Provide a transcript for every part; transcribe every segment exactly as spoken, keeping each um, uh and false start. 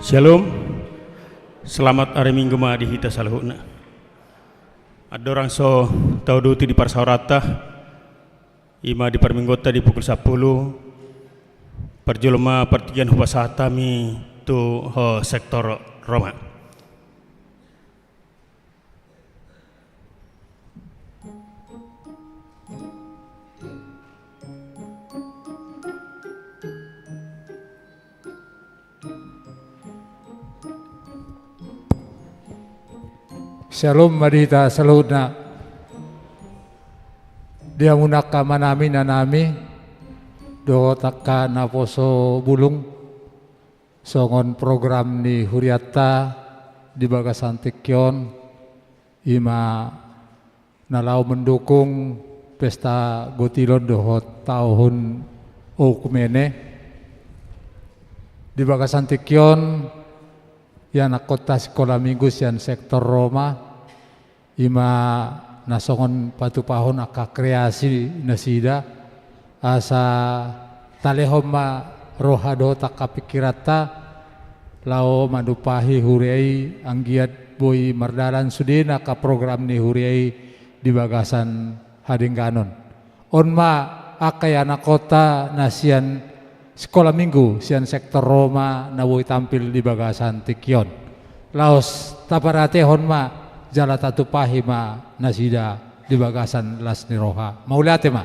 Syalom. Selamat ari Minggu ma di hita saluhutna. Andorang so tauduti di parsaoranta, ima di parmingguonta di pukul sampulu, parjolo ma partingkian hupasahat hami tu ho sektor Roma. Syalom ma di hita saluhutna. Di hamu angka amanami, inanami, dohot angka naposo bulung, songon program ni hurianta di bagasan tingki on, ima na laho mendukung pesta gotilon dohot tahun oikumene. Di bagasan tingki on, ianakhonta sikola minggu sian sektor Roma, ima na songon patupahon angka kreasi nasida, asa talehon ma roha dohot angka pingkiranta, laho manumpahi huria i, anggiat boi mardalan sudena angka program ni huria i di bagasan hadengganon. On ma angka ianakhonta na sian sikola minggu sian sektor Roma na boi tampil di bagasan tingki on. Laos taparatehon ma jala tatumpahi ma nasida di bagasan las ni roha. Mauliate ma.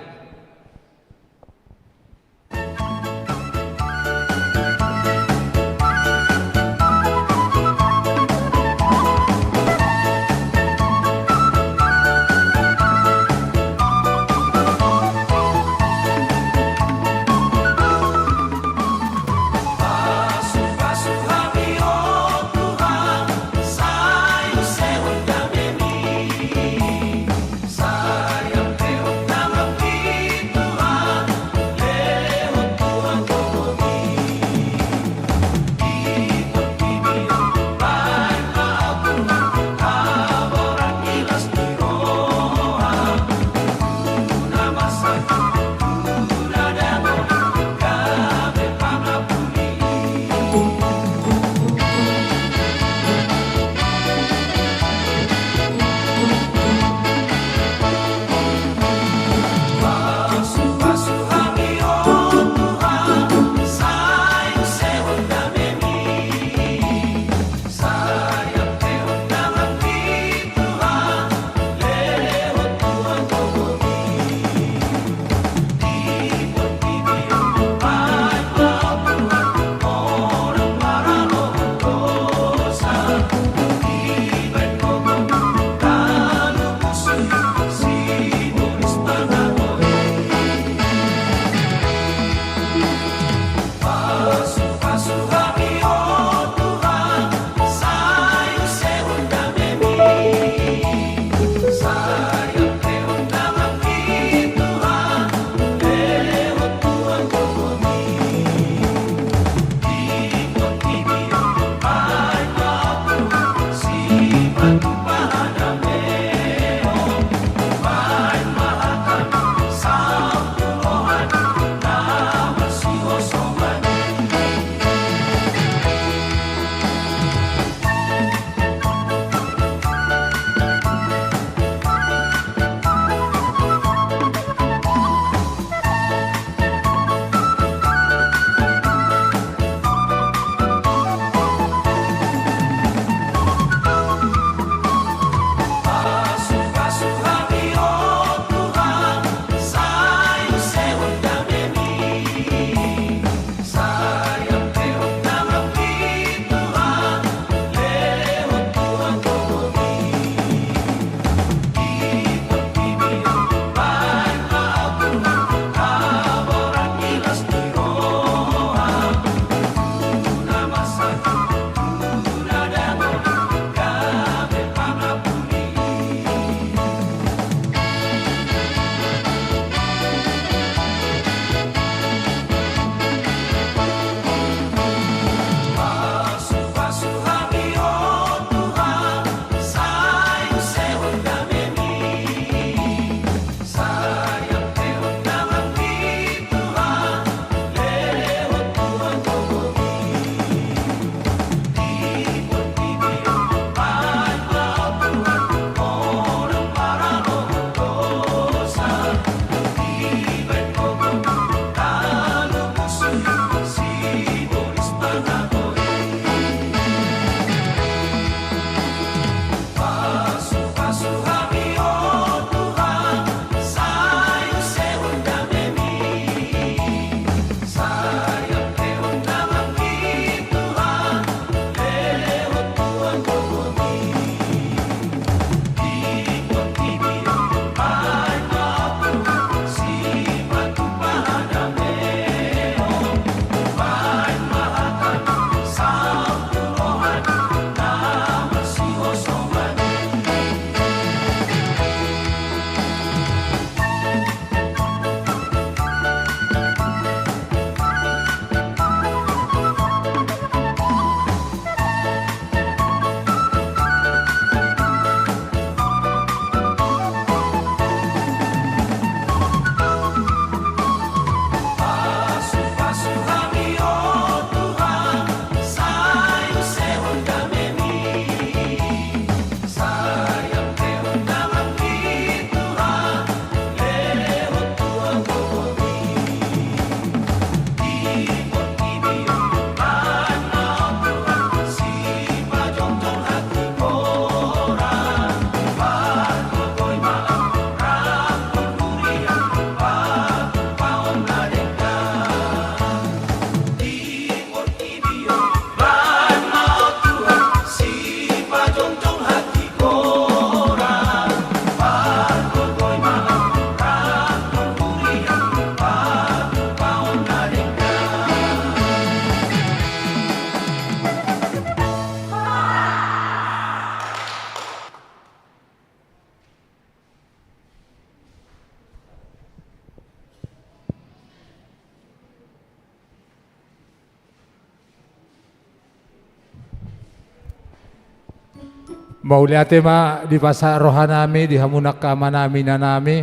Mauliate ma dipasahat rohanami di hamuna angka amanami inanami.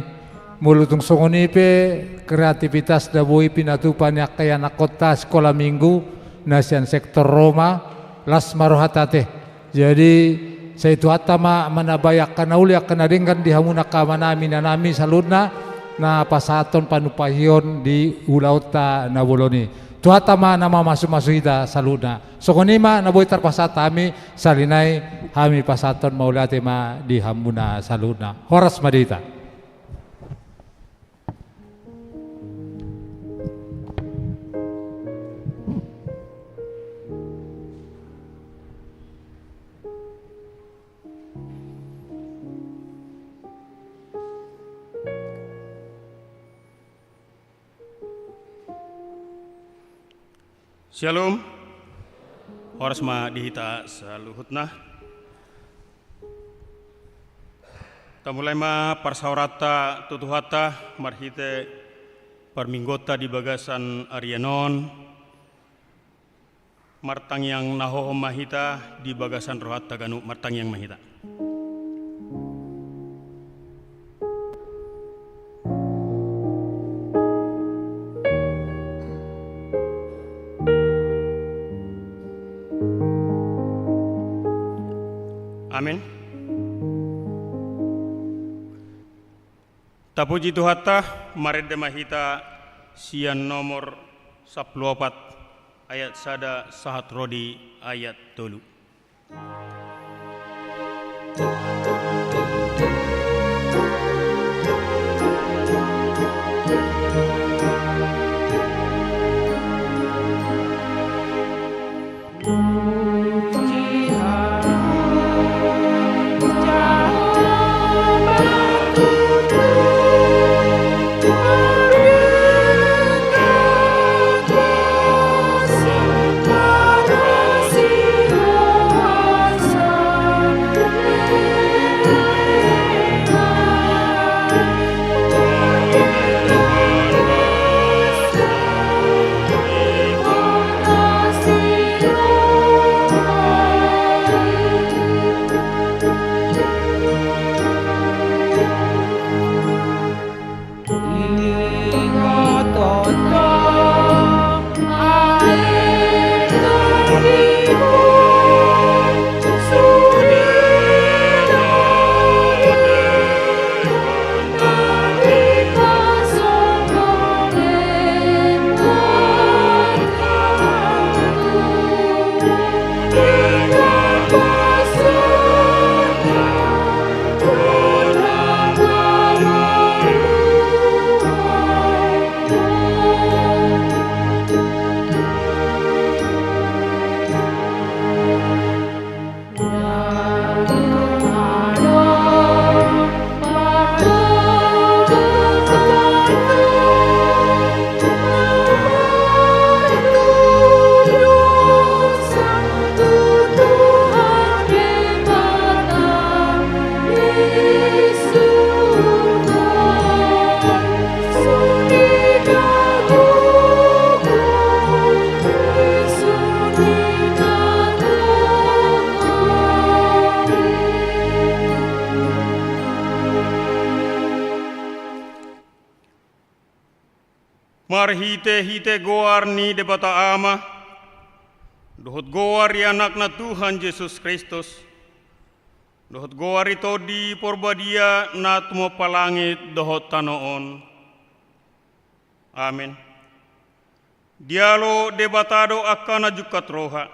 Molo tung songon i pe kreativitas na boi pinatupa ni angka ianakhonta sikola minggu na sian sektor Roma, las ma rohanta ate. Jadi sai Tuhanta ma manambai angka na uli angka na denggan di hamuna angka amanami inanami saluhutna na pasahathon panumpahion di ulaonta na bolon i. Tuhanta ma na mamasumasu hita saluhutna. Songon i ma na boi tarpasahat hami, sahali nai hami pasahathon mauliate ma di hamuna saluhutna. Horas ma di hita. Syalom. Horas ma di hita saluhutna. Tamulai ma parsaoranta tu Tuhanta marhite parmingguonta di bagasan arian on. Martangiang na hohom ma hita di bagasan rohanta ganup, martangiang ma hita. Amen. Tapuji Tuhanta, marende ma hita sian nomor sampulu opat ayat sada sahat ro di ayat tolu. Marhitehite goar ni Debata Ama dohot goar ni Anakna Tuhan Jesus Kristus dohot goar ni Tondi Porbadia na tumompa langit dohot tano on. Amen. Dialo Debata do angka na jungkat roha,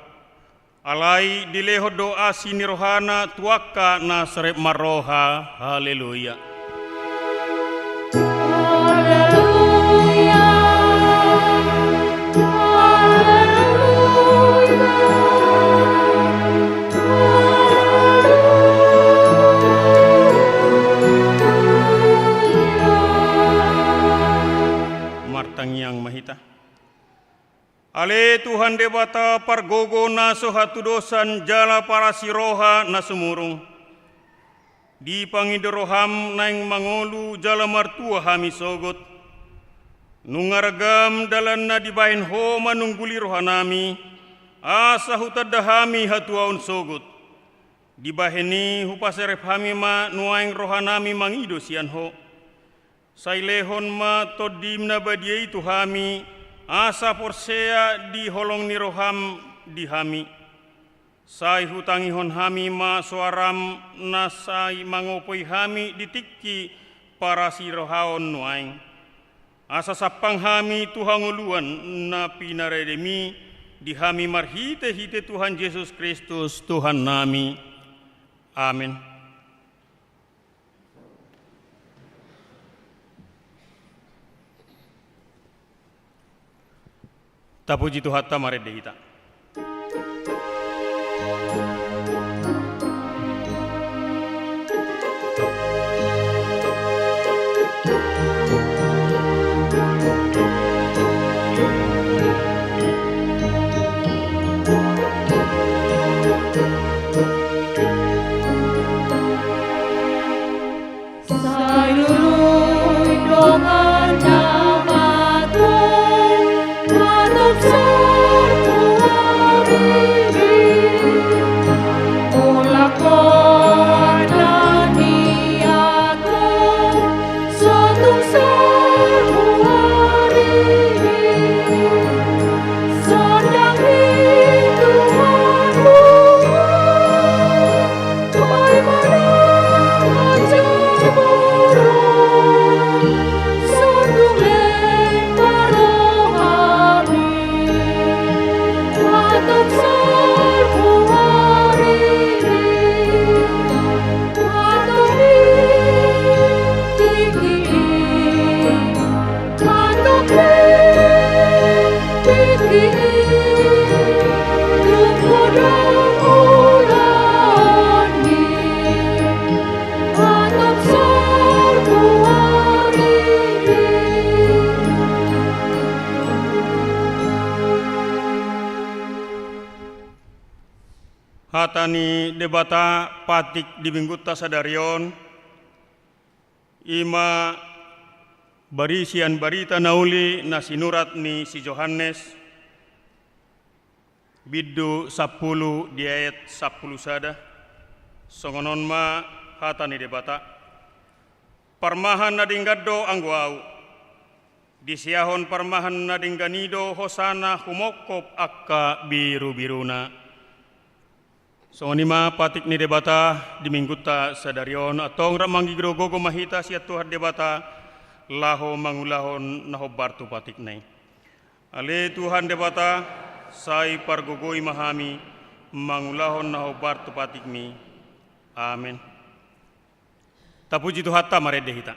alai dilehon do asi ni rohana tu angka na serep marroha. Haleluya. Martangiang ma hita. Ale Tuhan Debata pargogo na so hatudosan jala parasi roha na sumurung. Dipangido roham naeng mangolu jala martua hami sogot. Nunga ragam dalanna dibahen Ho manungguli rohanami, asa hutanda hami hatuaon sogot. Dibahen i hupaserep hami ma nuaeng rohanami mangido sian Ho. Sai lehon ma Tondim na badia i tu hami, asa porsea di holong ni roham di hami. Sai hutangihon hami ma soaram na sai mangopoi hami di tingki parasirohaon nuaeng. Asa sampang hami tu hangoluan na pinarade-Mi di hami marhite-hite Tuhan Jesus Kristus Tuhannami. Amen. Tapuji Tuhanta, marende hita. Sai lului dongan na matua, hatop sorguari, mulak ho annon ni ahu, sotung sorguari, sonang i Tuhan Tuhan. Hata ni Debata patik di Minggunta sadari on, i ma barisi sian Barita na Uli na sinurat ni si Johannes, bindu sampulu di ayat sampulu sada. Songon on ma hata ni Debata. Parmahan na denggan do anggo Ahu. Disiahon parmahan na denggan i do hosana humongkop angka birubiruna. Songon i ma patik ni Debata di Minggunta sadari on. Antong rap manggogo gogo ma hita sian Tuhan Debata, laho mangulahon na hombar tu patikna i. Ale Tuhan Debata, sai pargogoi ma hami mangulahon na hombar tu patikMi. Amen. Tapuji Tuhanta, marende hita.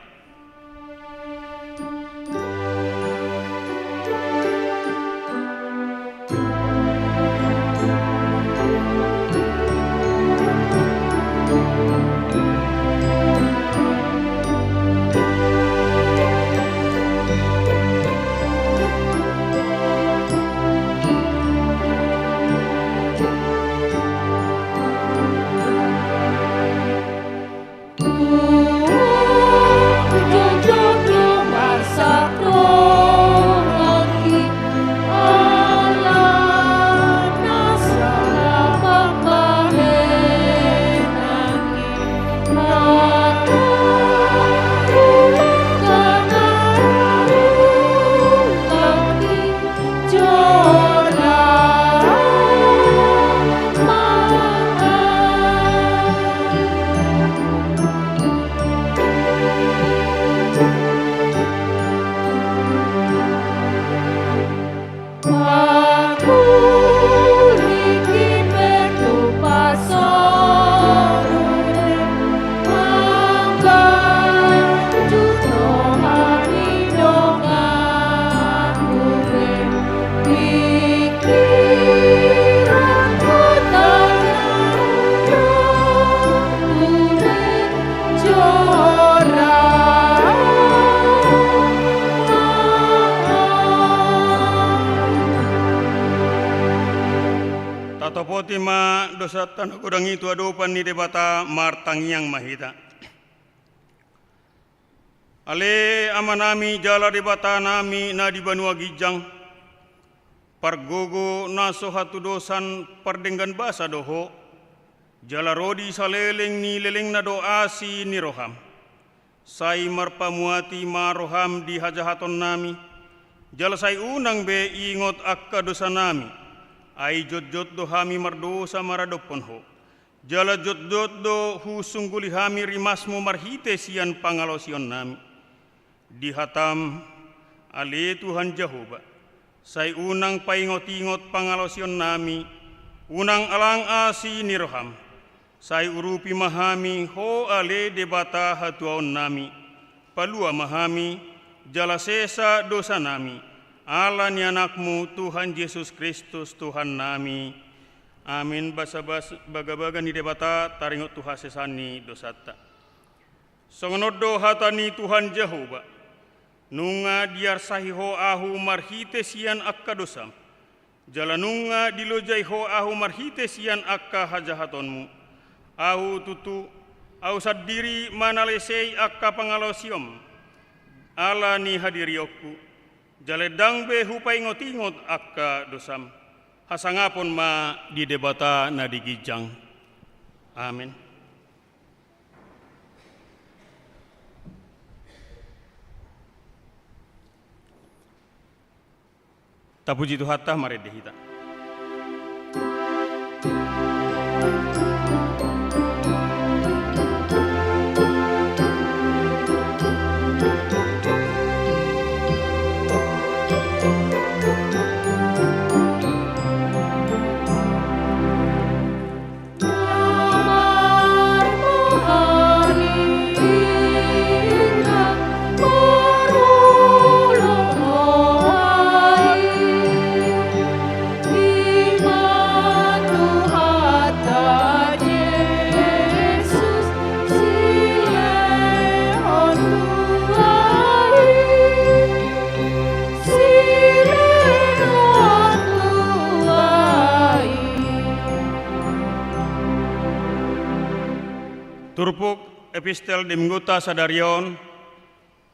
Tatopoti ma dosanta na godang i tu adopan ni Debata, martangiang ma hita. Ale Amanami jala Debatanami na di banua ginjang, pargogo na so hatudosan pardenggan basa do Ho. Jala ro di saleleng ni lelengna do asi ni roham. Sai marpamuati ma roham di hajahatonnami, jala sai unang be ingot angka dosanami, ai jotjot do hami mardosa maradophon ho. Jala jotjot do husungguli hami rimasmu marhite sian pangalaosionnami. Di hatam, ale Tuhan Jahowa, sai unang paingot-ingot pangalaosionnami, unang alang asi ni roham. Sai urupi ma hami ho ale Debata hatuaonnami, palua ma hami, jala sesa dosanami, ala ni Anakmu Tuhan Jesus Kristus Tuhannami. Amin. Basabas bagabaga ni Debata taringot tu hasesaan ni dosanta. Songon on do hata ni Tuhan Jahowa: Nunga diarsahi ho ahu marhite sian angka dosam, jala nunga dilojai ho ahu marhite sian angka hajahatonmu. Ahu tutu, ahu sandiri manalesei angka pangalaosion ala ni hadirionku, jala ndang be hupaingot-ingot angka dosam. Hasangapon ma di Debata na di ginjang. Amin. Tapuji Tuhanta, marende hita. Turpuk epistel di minggunta sadari on,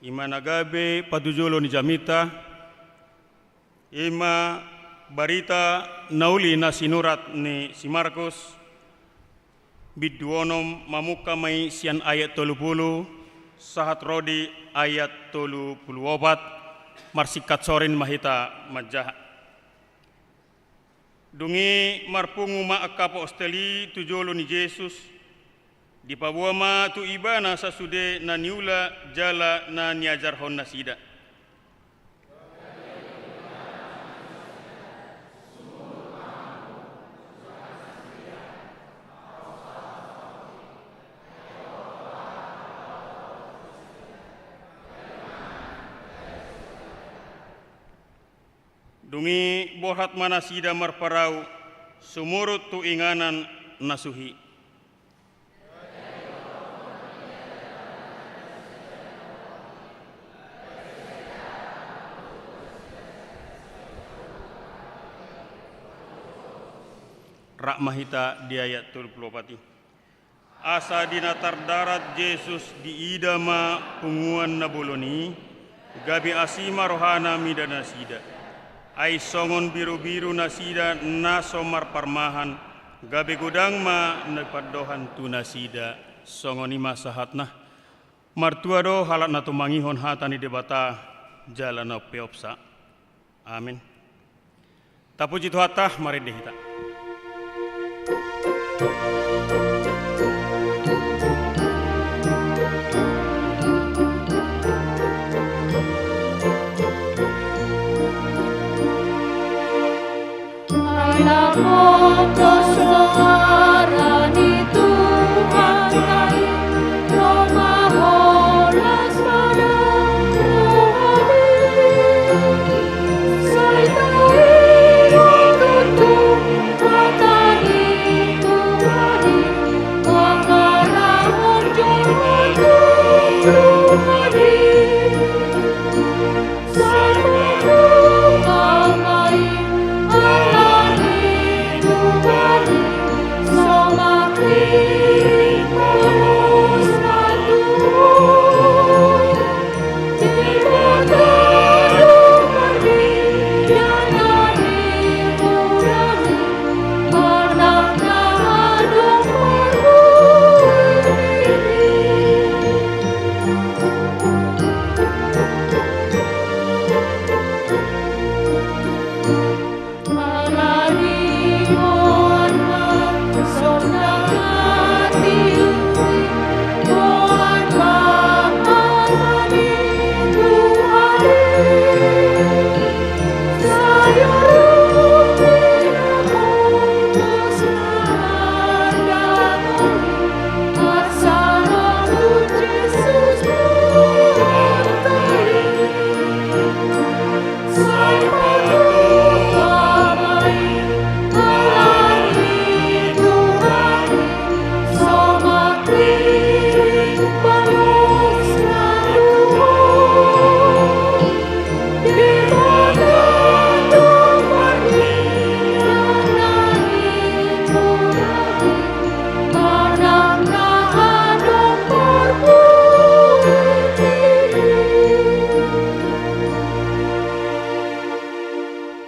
i ma na gabe patujolo ni jaminta, i ma barita na uli na sinurat ni si Markus, bindu onom, mamungka ma i sian ayat tolu pulu sahat ro di ayat tolu pulu opat. Marsingkat sorin ma hita manjaha. Dung i marpungu ma angka apostel i tu jolo ni Jesus, dipaboa ma tu ibana sasude na niula jala na niajarhon nasida. Dung i borhat ma nasida marparau sumurut tu inganan na suhi. Rap ma hita di ayat tolu pulu opat i. Asa di na tardarat Jesus diida ma punguan na bolon i, gabe asi ma rohana mida nasida. Ai songon birubiru nasida na so marparmahan, gabe godang ma na pandohan tu nasida. Songon i ma sahatna. Martua do halak na tumangihon hata ni Debata jala na umpeopsa. Amin. Tapuji Tuhanta, marende hita.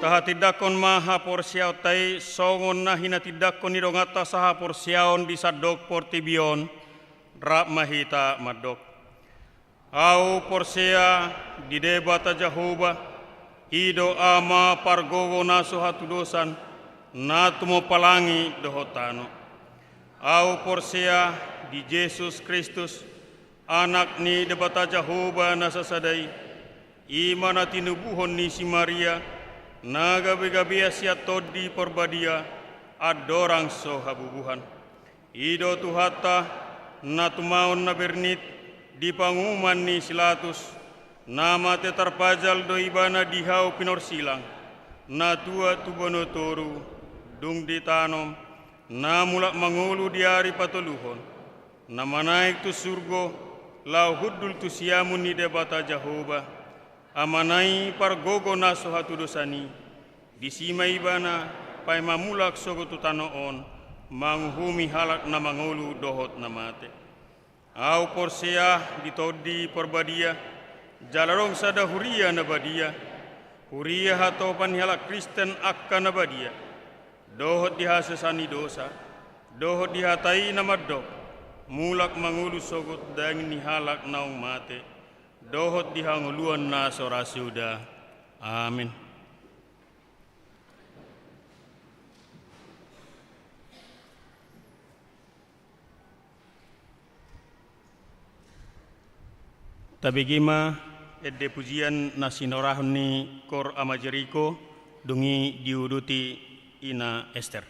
Tahatindangkon ma haporseaonta i songon na hinatindangkon ni donganta sahaporseaon di sandok portibi on. Rap ma hita mandok. Ahu porsea di Debata Jahowa, i do Ama pargogo na so hatudosan, na tumompa langit dohot tano. Ahu porsea di Jesus Kristus, Anak ni Debata Jahowa na sasada i, i ma na tinubuhon ni si Maria, na gabegabean sian Tondi Parbadia, andorang so habubuhan. I do Tuhanta, na tumaon na bernit di panguhuman ni si Pilatus, na mate tarpajal do Ibana di hau pinorsilang, na tuat tu banua toru, dung ditanom, na mulak mangolu di ari patoluhon, na manaek tu surgo, laho hundul tu siamun ni Debata Jahowa, Amana i pargogo na so hatudosan i, disi ma Ibana, paima mulak sogot tu tano on, manguhumi halak na mangolu dohot na mate. Ahu porsea di Tondi Parbadia, jala adong sada huria na badia, huria hatopan ni halak Kristen angka na badia, dohot di hasesaan ni dosa, dohot di hata i na mandok, mulak mangolu sogot daging ni halak naung mate, dohot di hangoluan na so ra suda. Amin. Tabege ma ende pujian na sinorahon ni Kor Ama Jeriko, dung i diuduti Ina Ester.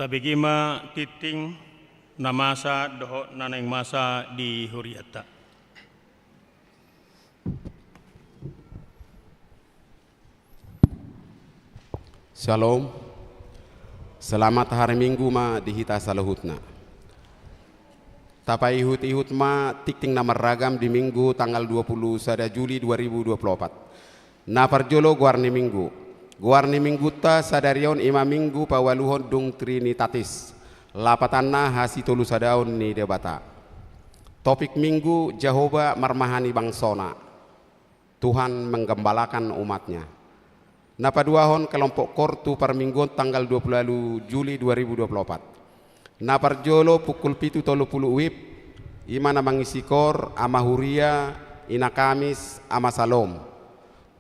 Tabege ma tingting na masa dohot na naeng masa di hurianta. Syalom. Selamat hari Minggu ma di hita saluhutna. Tapaihut-ihut ma tingting na marragam di Minggu tanggal dua puluh sada Juli dua ribu dua puluh opat. Na parjolo, goar ni Minggu. Goar ni Minggunta sadari on i ma Minggu paualuhon dung Trinitatis, lapatanna hasitolusadaon ni Debata. Topik Minggu: Jahowa marmahani bangsoNa. Tuhan menggembalakan umat-Nya. Na paduahon, kelompok koor tu parmingguon tanggal dua puluh ualu Juli dua ribu dua puluh opat. Na parjolo pukul pitu tolu pulu WIB, i ma na mangisi koor Ama Huria, Ina Kamis, Ama Salom.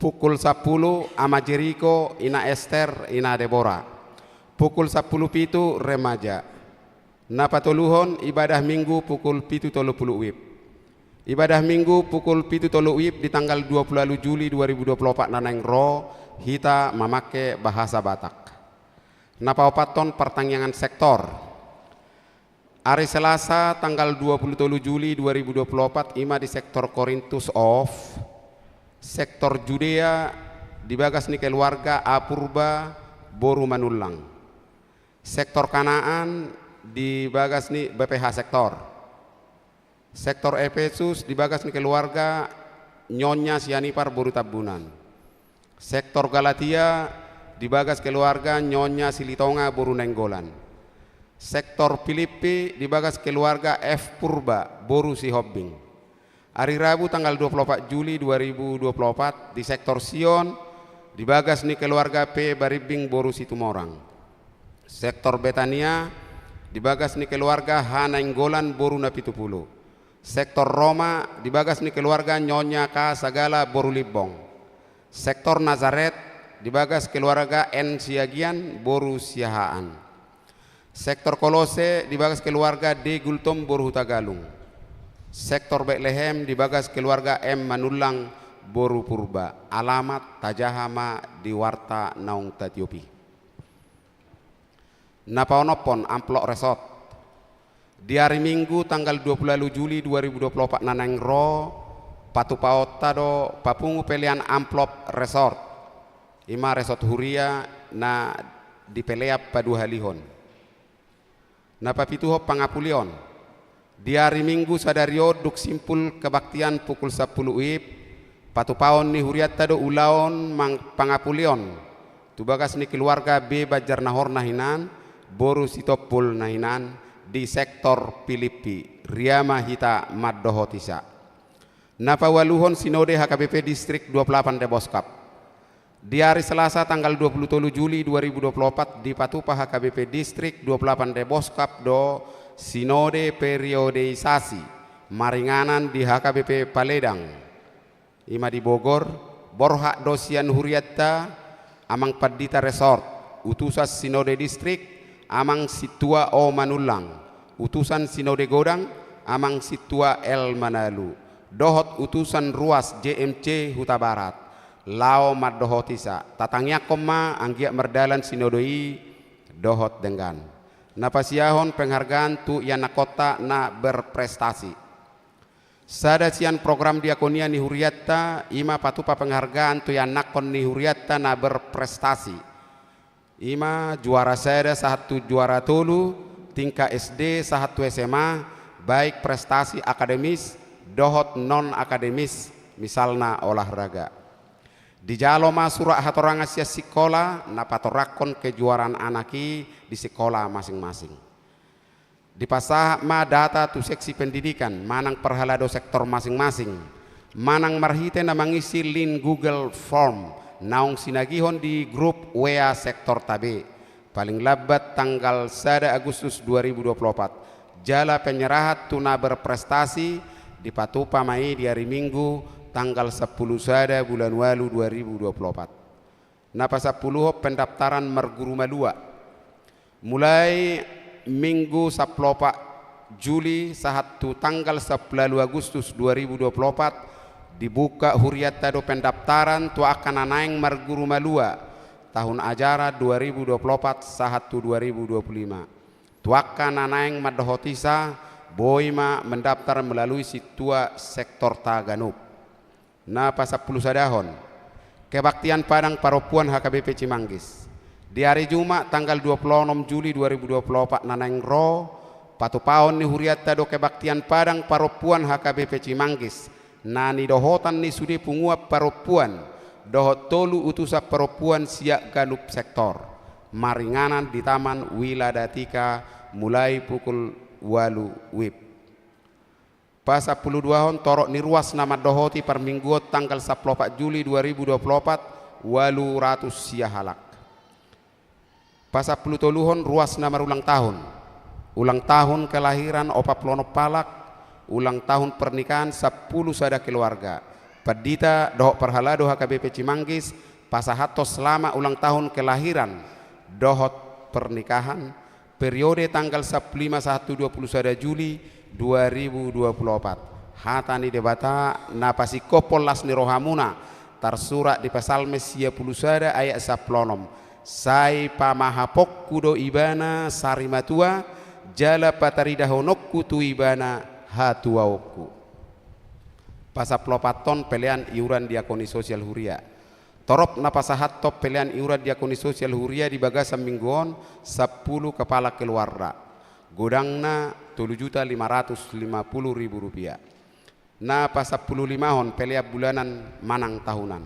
Pukul sampulu, Ama Jeriko, Ina Ester, Ina Debora. Pukul sampulu pitu, remaja. Na patoluhon, ibadah Minggu pukul pitu tolu pulu WIB. Ibadah Minggu pukul pitu tolu WIB di tanggal dua puluh ualu Juli dua ribu dua puluh opat na naeng ro, hita mamangke bahasa Batak. Na paopathon, partangiangan sektor. Ari Selasa tanggal dua puluh tolu Juli dua ribu dua puluh opat, i ma di sektor Korintus off, sektor Judea di bagas ni keluarga A Purba boru Manullang. Sektor Kanaan di bagas ni B P H sektor. Sektor Epesus di bagas ni keluarga Nyonya Sianipar boru Tambunan. Sektor Galatia di bagas keluarga Nyonya Silitonga boru Nainggolan. Sektor Pilippi di bagas keluarga F Purba boru Sihombing. Ari Rabu tanggal dua puluh opat Juli dua ribu dua puluh opat, di sektor Sion, di bagas ni keluarga P Barimbing boru Situmorang. Sektor Betania, di bagas ni keluarga H Nainggolan boru Napitupulu. Sektor Roma, di bagas ni keluarga Nyonya K Sagala boru Limbong. Sektor Nazaret, di bagas keluarga N Siagian boru Siahaan. Sektor Kolose, di bagas keluarga D Gultom boru Hutagalung. Sektor Betlehem, di bagas keluarga M Manullang boru Purba. Alamat, tajaha ma di warta naung tatiop i. Na paonomhon, amplop resort. Di ari Minggu tanggal dua puluh ualu Juli dua ribu dua puluh opat na naeng ro, patupaonta do papungu pelean amplop resort. I ma resort huria na dipelean paduahalihon. Na papituhon, pangapulion. Di ari Minggu sadari on dung simpul kebaktian pukul sampulu WIB, patupaon ni hurianta do ulaon mang-, pangapulion tu bagas ni keluarga B Banjarnahor na hinan boru Sitompul na hinan di sektor Pilippi. Ria ma hita mandohoti sa. Na paualuhon, Sinode H K B P Distrik dua puluh delapan Deboskap. Di ari Selasa tanggal dua puluh tolu Juli dua ribu dua puluh opat, dipatupa H K B P Distrik dua puluh delapan Deboskap do Sinode Periodeisasi maringanan di H K B P Paledang, i ma di Bogor. Borhat do sian hurianta, Amang Pandita Resort, Utusan Sinode Distrik, Amang Sintua O Manullang, Utusan Sinode Godang, Amang Sintua L Manalu, dohot Utusan Ruas J M C Hutabarat, laho mandohoti sa. Tatangiangkon ma anggiat mardalan sinode i dohot denggan. Na pasiahon, penghargaan tu ianakhonta na berprestasi. Sada sian program diakonia ni hurianta, i ma patupa penghargaan tu ianakhon ni hurianta na berprestasi. I ma juara sada sahat tu juara tolu, tingkat S D sahat tu S M A, baik prestasi akademis dohot non akademis, misalna olahraga. Dijalo ma surat hatorangan sian sikola na patorangkon kejuaraan anak i di sikola masing-masing. Dipasahat ma data tu seksi pendidikan manang parhalado sektor masing-masing, manang marhite na mangisi link Google Form naung sinagihon di grup W A sektor tabe, paling lambat tanggal sada Agustus dua ribu dua puluh opat. Jala penyerahan tu na berprestasi dipatupa ma i di ari Minggu tanggal sampulu sada bulan ualu dua ribu dua puluh opat. Na pasampuluhon, pendaftaran marguru malua. Mulai Minggu sampulu opat Juli sahat tu tanggal sampulu ualu Agustus dua ribu dua puluh opat, dibuka hurianta do pendaftaran tu angka na naeng marguru malua tahun ajaran dua ribu dua puluh opat sahat tu dua ribu dua puluh lima. Tu angka na naeng mandohoti sa, boi ma mendaftar melalui sintua sektorta ganup. Na pasampulusadahon, kebaktian Padang Parompuan H K B P Cimanggis. Di ari Jumat tanggal dua puluh onom Juli dua ribu dua puluh opat na naeng ro, patupaon ni hurianta do kebaktian Padang Parompuan H K B P Cimanggis, na nidohotan ni sude punguan parompuan dohot tolu utusan parompuan sian ganup sektor, maringanan di Taman Wiladatika mulai pukul ualu wib. Pasampuluduahon, torop ni ruas na mandohoti parmingguon tanggal sampulu opat Juli dua ribu dua puluh opat, ualu ratus sia halak. Pasampulutoluhon, ruas na marulang tahun. Ulang tahun kelahiran opat pulu onom halak, ulang tahun pernikahan sampulu sada keluarga. Pandita dohot parhalado H K B P Cimanggis pasahathon selamat ulang tahun kelahiran dohot pernikahan, periode tanggal sampulu lima sahat tu dua pulu sada Juli dua ribu dua pulu opat. Hata ni Debata na pasingkophon las ni rohamuna, tarsurat di Psalmen sia pulu sada ayat sampulu onom: Sai pamahapongku do ibana sari matua, jala pataridahononku tu ibana hatuaonku. Pasampulu opathon, pelean iuran diakoni sosial huria. Torop na pasahathon pelean iuran diakoni sosial huria di bagasan minggu on, sampulu kepala keluarga. Godangna tolu juta lima ratus lima pulu ribu rupiah. Na pasampululimahon, pelean bulanan manang tahunan.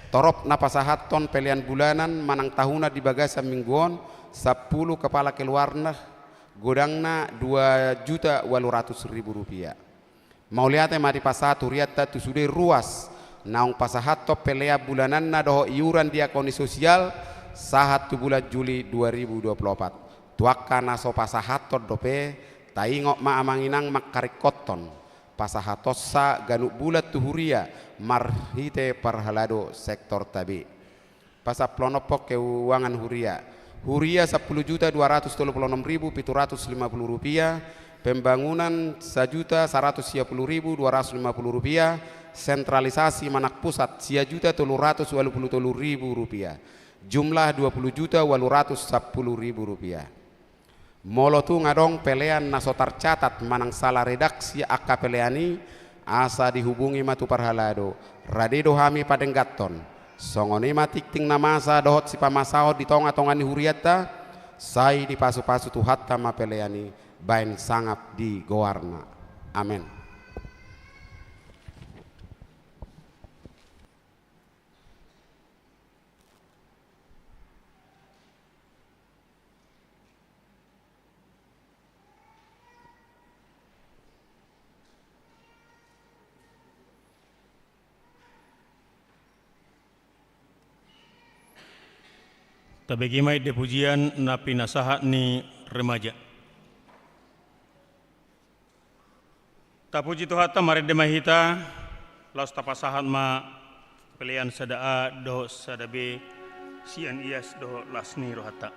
Torop na pasahathon pelean bulanan manang tahunan di bagasan minggu on, sampulu kepala keluarga, godangna dua juta ualu ratus ribu rupiah. Mauliate ma dipasahat hurianta tu sude ruas naung pasahathon pelean bulananna dohot iuran diakoni sosial sahat tu bulan Juli dua ribu dua pulu opat. Tu angka na so pasahathon dope, taingot ma amang inang mangkaringkothon pasahatonsa ganup bulan tu huria marhite parhalado sektorta be. Pasampuluonomhon, keuangan huria. Huria sampulu juta dua ratus tolu pulu onom ribu pitu ratus lima pulu rupiah, pembangunan sajuta saratus sia pulu ribu dua ratus lima pulu rupiah, sentralisasi manang pusat sia juta tolu ratus ualu pulu tolu ribu rupiah. Jumlah dua pulu juta ualu ratus sampulu ribu rupiah. Molo tung adong pelean na so tarcatat manang sala redaksi angka pelean i, asa dihubungi ma tu parhalado, rade do hami padengganhon. Songon i ma tingting na masa dohot sipamasaon di tongatonga ni hurianta, sai dipasupasu Tuhanta ma pelean i baen sangap di goarna. Amen. Tabege ma ende pujian na pinasahat ni remaja. Tapuji Tuhanta, marende ma hita, laos tapasahat ma pelean sada A dohot sada B sian ias dohot las ni rohanta.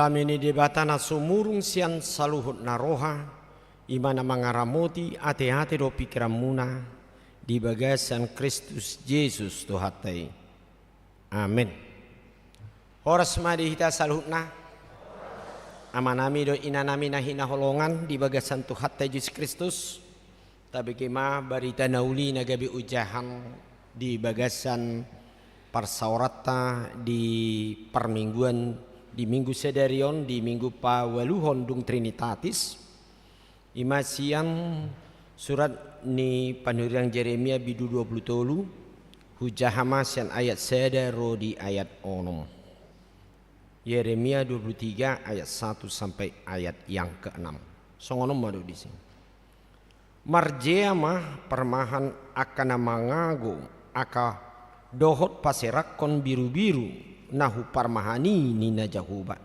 Dame ni Debata na sumurung sian saluhut na roha, i ma na mangaramoti ateate dohot pingkiranmuna di bagasan Kristus Jesus Tuhanta i. Amen. Horas ma di hita saluhutna, amanami dohot inanami na hinaholongan di bagasan Tuhanta Jesus Kristus. Tabege ma barita na uli na gabe ojahan di bagasan parsaoranta di parmingguan di minggu sadari on, di minggu paualuhon dung Trinitatis. I ma sian surat ni panurirang Jeremia bindu dua pulu tolu, hujaha ma sian ayat sada ro di ayat onom. Yeremia dua pulu tiga ayat satu sampai ayat yang keenam. Songon on ma dok disi. Marjea ma parmahan angka na mangago angka dohot paserakkon birubiru na huparmahan i, ninna Jahowa.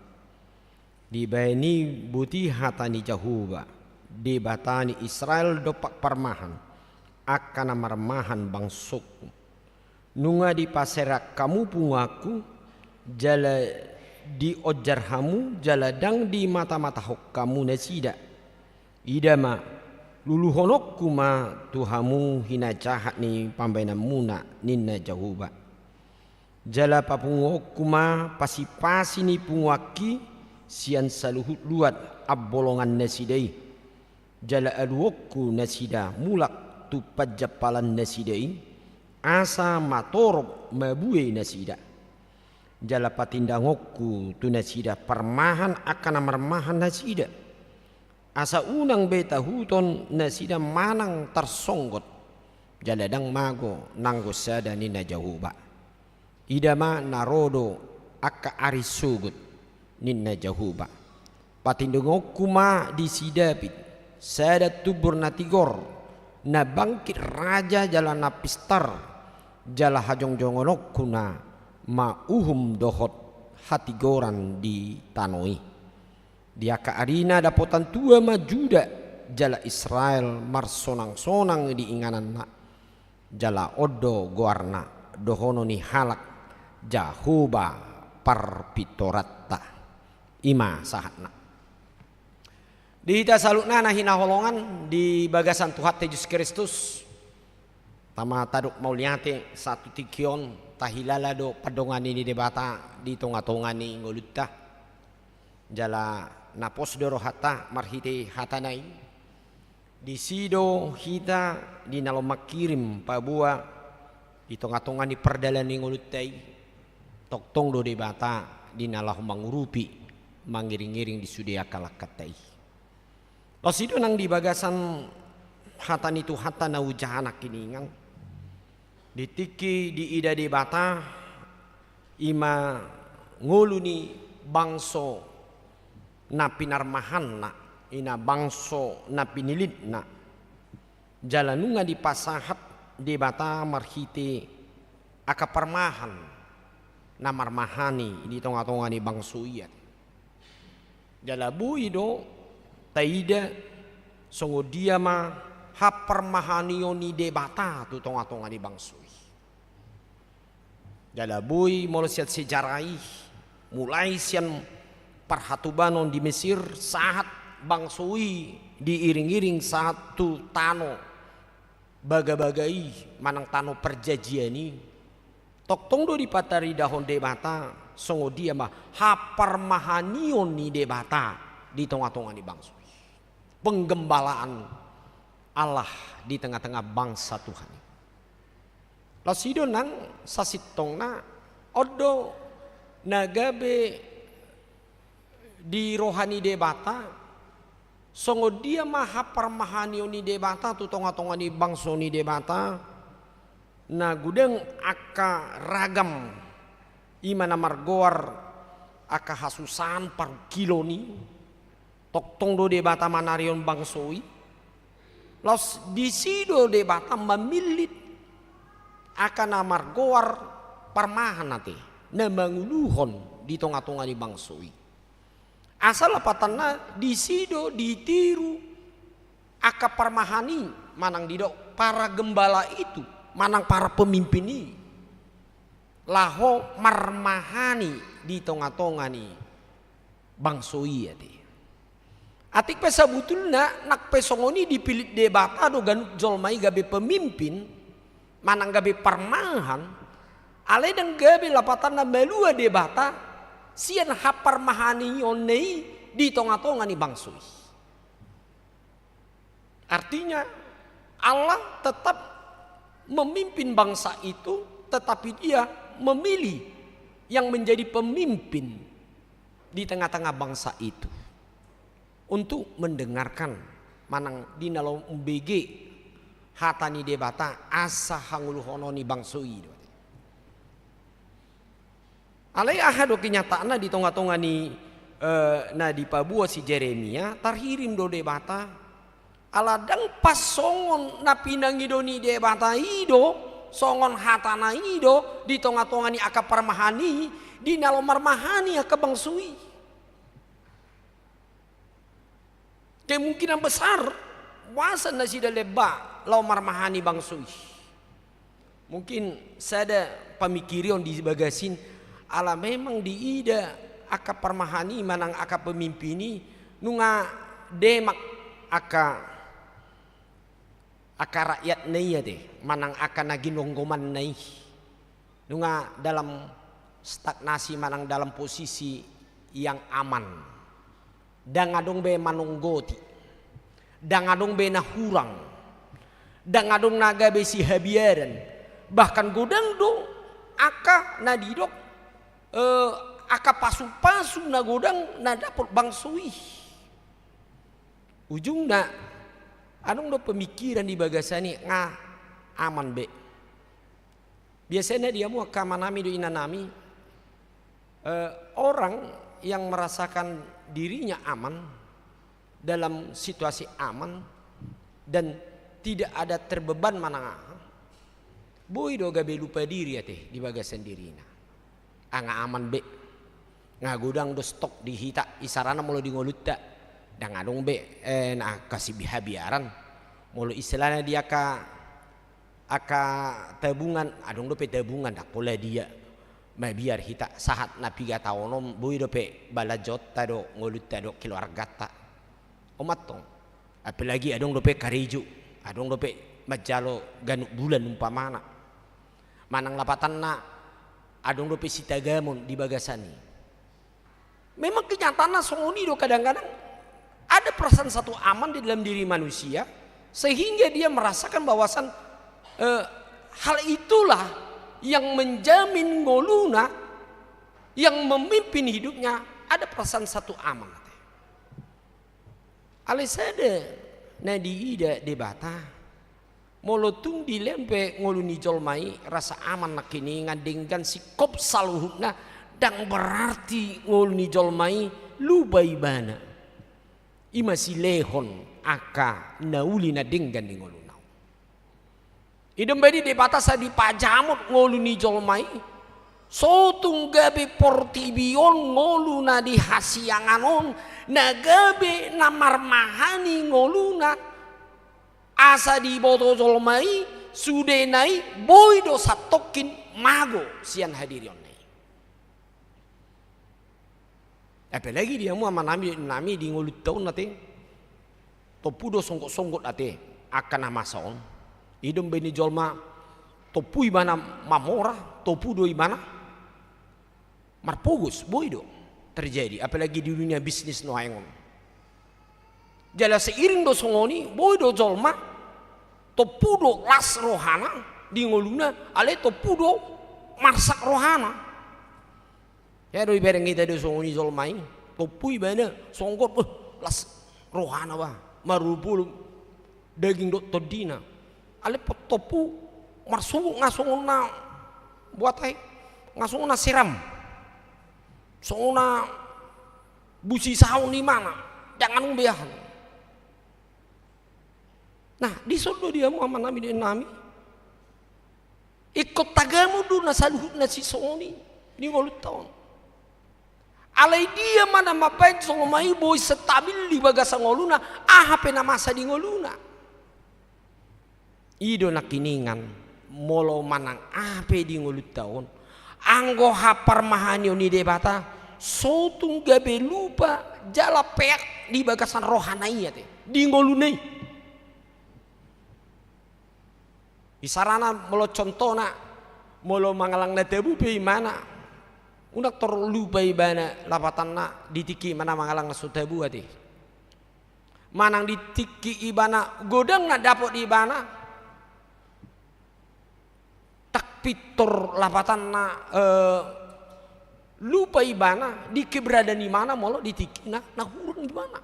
Dibahen i boti hata ni Jahowa, Debata ni Israel dompak parmahan, angka na marmahan bangsongku. Nunga dipaserak hamu punguanku, jala dionjar hamu, jala ndang dimatamatahon hamu nasida. Ida ma, luluhononku ma tu hamu hinajahat ni pambahenanmuna, ninna Jahowa. Jala papunguonku ma pasipasi ni punguanki sian saluhut luat ambolongan nasida i. Jala aluonku nasida mulak tu panjampalan nasida i, asa matorop mabue nasida. Jala patindangonku tu nasida parmahan angka na marmahan nasida, asa unang be tahuton nasida manang tarsonggot, jala ndang mago nanggo sada, ninna Jahowa. Ida ma na ro do angka ari sogot, ninna Jahowa. Patindangonku ma di si Daud sada tumbur na tigor, na bangkit raja jala na pistar, jala hajongjongononku na ma uhum dohot hatigoran di tano i. Di angka arina dapotan tua ma Juda jala Israel marsonangsonang di ingananna. Jala on do goarna dohonon ni halak, Jahowa parpintoranta. I ma sahatna. Di hita saluhutna na hinaholongan di bagasan Tuhanta Jesus Kristus, tama tadok mauliate sahat tu tingki on, tahilala do pandongani ni Debata di tongatonga ni ngolunta. Jala na pos do rohanta marhite hatana i. Disi do hita di na laho mangkirim paboa di tongatonga ni pardalanan ni ngolunta i. Tongtong do Debata di na laho mangurupi, mangiringiring di sude angka langkanta i. Laos i do nang di bagasan hata ni Tuhanta na hujaha nangkiningan. Di tingki diida Debata, i ma ngolu ni bangso na pinarmahanna, i na bangso na pinilitna. Jala nunga dipasahat Debata marhite angka parmahan na marmahani di tongatonga ni bangso i. Jala boi do taida songon dia ma haparmahanion ni Debata tu tongatonga ni bangso i. Jala boi molo sian sejarah i, mulai sian parhatobanon di Mesir, sahat bangso i diiringiring sahat tu tano bagabaga i manang tano parjanjian i, tongtong do dipataridahon Debata songon dia ma haparmahanion ni Debata di tongatonga ni bangso i. Penggembalaan Allah di tengah-tengah bangsa Tuhan i. Laos i do nang sasintongna, on do na gabe di roha ni Debata, songon dia ma haparmahanion ni Debata tu tongatonga ni bangso ni Debata, na godang angka ragam, i ma na margoar angka hasusaan parungkilon i, tongtong do Debata manarihon bangso i. Laos disi do Debata mamillit angka na margoar parmahan ate, na manguluhon di tongatonga ni bangso i. Asa lapatanna disi do ditiru angka parmahan i, manang didok para gembala itu, manang para pemimpin i, laho marmahani di tongatonga ni bangso i ate. Atik pe sabutulna nang pe songon i dipillit Debata do ganup jolma i gabe pemimpin, manang gabe parmahan, alai ndang gabe lapatanna malua Debata sian haparmahanionna i di tonga-tonga ni bangso i. Artinya, Allah tetap memimpin bangsa itu, tetapi Dia memilih yang menjadi pemimpin di tengah-tengah bangsa itu untuk mendengarkan manang di na laho umbege hata ni Debata asa hangoluhonon ni bangso i do. Alai aha do kenyataanna di tonga-tonga ni, eh, na dipaboa si Jeremia, tarhirim do Debata. Ala ndang pas songon na pinangido ni Debata i do, songon hatana i do, di tonga-tonga ni angka parmahan i, di na laho marmahani angka bangso i. Kemungkinan besar, boasa nasida lemba laho marmahani bangso i. Mungkin sada pamikirion di bagasan i, ala memang diida angka parmahan i manang angka pemimpin i, nunga demak angka, angka rakyatna i ate, manang angka na ginonggomanna i. Nunga dalam stagnasi manang dalam posisi yang aman. Ndang adong be manonggoti. Ndang adong be na hurang. Ndang adong na gabe sihabiaran. Bahkan godang do angka na didok, eh, angka pasu-pasu na godang na dapot bangso i. Ujungna, adong do pemikiran di bagasan i nga aman be. Biasana di hamu angka amanami dohot inanami, eh, orang yang merasakan dirinya aman dalam situasi aman dan tidak ada terbeban manang aha, boi do gabe lupa diri ate di bagasan dirina. Nga aman be. Nga godang do stok di hita, isarana molo di ngolunta. Ndang adong be, eh, na angka sihabiaran. Molo istilahna di angka, angka tabungan, adong dope tabungan, ndang pola dia. Mabiar hita sahat na piga taon on, boi dope balajonta do, ngolunta do, keluargata. Omat tong. Apalagi adong dope karejo, adong dope manjalo ganup bulan umpamana. Manang lapatanna adong dope sitagamon di bagasan i. Memang kenyataanna songon i do, kadang-kadang ada perasaan satu aman di dalam diri manusia, sehingga dia merasakan bahwasan, eh, hal itulah yang menjamin ngoluna, yang memimpin hidupnya, ada perasaan satu aman. Alai sada na diida Debata, molo tung dilehon pe ngolu ni jolma i rasa aman nangkiningan denggan singkop saluhutna, ndang berarti ngolu ni jolma i lupa ibana. I ma silehon angka na uli na denggan di ngoluna. I do umbahen i Debata sai dipajamot ngolu ni jolma i, so tung gabe portibi on ngolu na di hasiangan on, na gabe na marmahani ngoluna, asa diboto jolma i, sudena i boi do santongkin mago sian hadirionna i. Apalagi di hamu amanami dohot inanami di ngolunta on ate. Tompu do songgot-songgot ate angka na masa on. I do umbahen i jolma tompu ibana mamora, tompu do ibana marpogos, boi do terjadi, apalagi di dunia bisnis nuaeng on. Jala seiring do songon i, boi do jolma tompu do las rohana di ngoluna, alai tompu do marsak rohana. Ia do ibereng hita do songon i jolma i, tompu ibana songgot, beh, las rohana bah, marupul daging dohot tondina. Alai pe tompu marsubuk nga songon na buat ai, nga songon na seram, songon na busi saon imana, ndang adong be aha. Nah, dison do di hamu amanami dohot inanami. Ingkon tagamon do na saluhutna sisongon i di ngolunta on. Alai dia ma na mambahen jolma i boi stabil di bagasan ngoluna, aha pe na masa di ngoluna. I do nangkiningan, molo manang aha pe di ngolunta on, anggo haparmahanion ni Debata, So tung gabe lupa jala peak di bagasan rohana i ate, di ngoluna i. Isarana molo contohna, molo mangallang na tabu pe ibana, unang tor lupa ibana lapatanna di tingki manang mangallang na so tabu ate. Manang di tingki ibana godang na dapot di ibana, tak pintor lapatanna, eh, lupa ibana di keberadaan ibana molo di tingki na, na hurang ibana.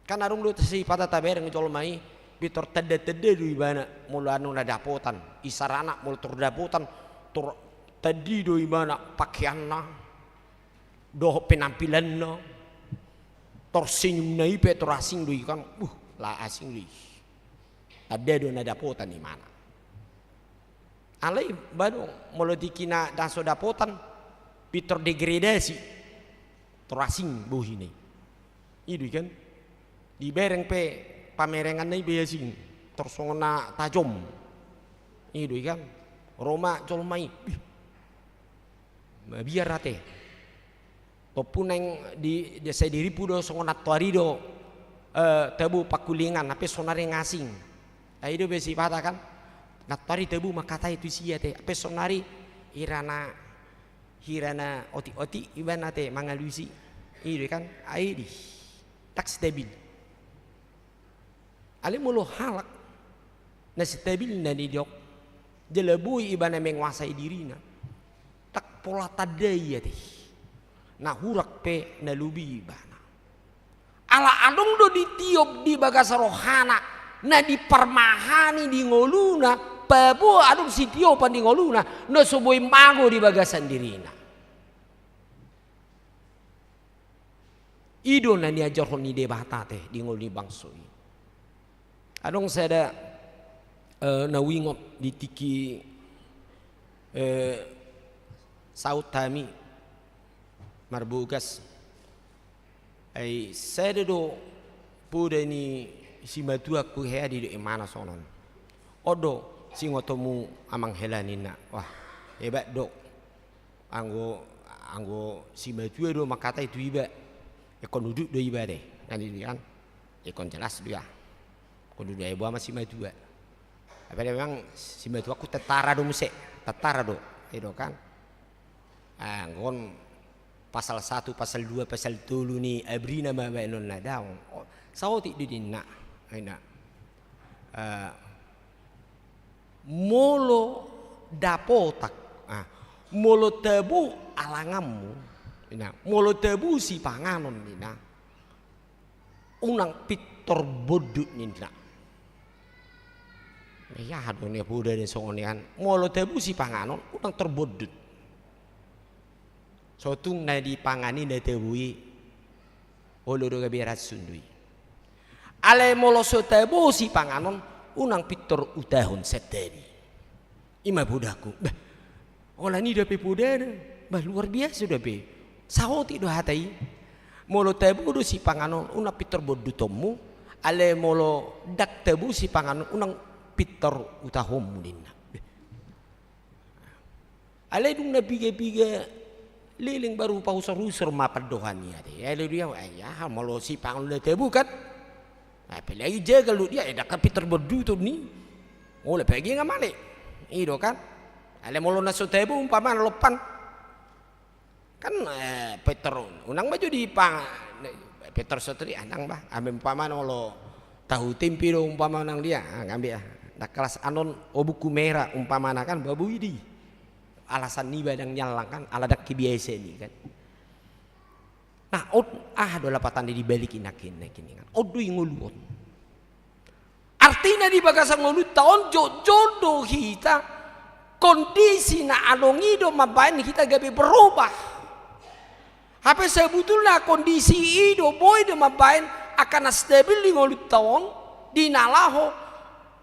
Kan adong do sipata tabereng jolma i, pintor tanda-tanda do ibana molo adong na dapotan, isarana molo tor dapotan, tor tanda do ibana pakeanna, dohot penampilanna, tor senyumna i pe tor asing do i kan, buh, la asing do i. Tanda do na dapotan ibana. Alai ba do, molo tingki na so dapotan, pintor degradasi, tor asing bohina i. I do i kan, dibereng pe pamerenganna i be asing, tor songon na tajom. I do i kan, ro ma jolma i, bih, mabiar ate. Tompu naeng di, di, sai diripu do songon nantoari do, eh, tabu pangkulingan, hape sonari ngasing. Ai do be sipata kan, nantoari tabu mangkatai tu sia ate, hape sonari hira na, hira na otik-otik ibana ate mangalusi. I do kan, ai di, tak stabil. Alai molo halak na stabil na nidok, jala boi ibana menguasai dirina, tak pola tanda i ate, na hurang pe na lobi ibana. Ala adong do ditiop di bagasan rohana, na diparmahani di ngoluna, paboa adong sitiopan di ngoluna na so boi mago di bagasan dirina. I do na niajarhon ni Debata ate di ngolu ni bangso i. Adong sada, eh, na huingot di tingki, eh, saut hami marbogas. Ai sada do poda ni simatuangku hea, didok imana songon on. On do singotonmu amang hela ninna. Wah, hebat do. Anggo, anggo simatua do mangkatai tu iba, ingkon udut do iba ate, kan i kan? Ingkon jelas do ia. Ingkon udut, ai boha ma simatua. Tapi memang simatuangku tentara do muse, tentara do. I do kan? Ah, anggo on pasal satu, pasal dua, pasal tolu ni abrina ma baenonna, daong. O, saotik do ninna. Ninna, eh, molo dapotan, ah, molo tabo alanganmu, ninna, molo tabo sipanganon, ninna, unang pintor bondut, ninna. Ia aha do na poda ni songon i an, molo tabo sipanganon unang tor bondut. So tung na dipangan i na tabo i, olo do gabe ransun do i. Alai molo so tabo sipanganon, unang pintor utahon santabi. I ma podangku. Bah, holan i dope podana. Bah, luar biasa dope. Saotik do hata i. Molo tabo do sipanganon, unang pintor bondutonmu. Alai molo ndang tabo sipanganon, unang pintor utahonmu, ninna. Alai dung na piga-piga leleng baru pausor-usor ma pandohan i ate. Alai dia, ai aha, molo sipanganon na tabo kan? Apalagi jagal do dia, eh, ndang kan pintor bonduton i. Molo pagi nga male. I do kan? Alai molo na so tabo umpamana lompan. Kan, eh, pintor unang ma jo dipang-, pintor so tadi, ah, ndang bah. Ambe umpamana molo tahu tempe do umpamana nang dia, ah, ngambil ah. Ndang kelas anon, oh, buku merah umpamana kan, babui di. Alasan niba ndang nyallang kan, ala ndang kebiasaan i kan. Nah, on aha do lapatan di balik i nangkin, nangkin kan. On do i ngolu on. Artina di bagasan ngolunta on jotjot do hita, kondisi na adong i do mambaen hita gabe berubah. Hape sebetulna kondisi i do boi do mambaen angka na stabil di ngolunta on, di na laho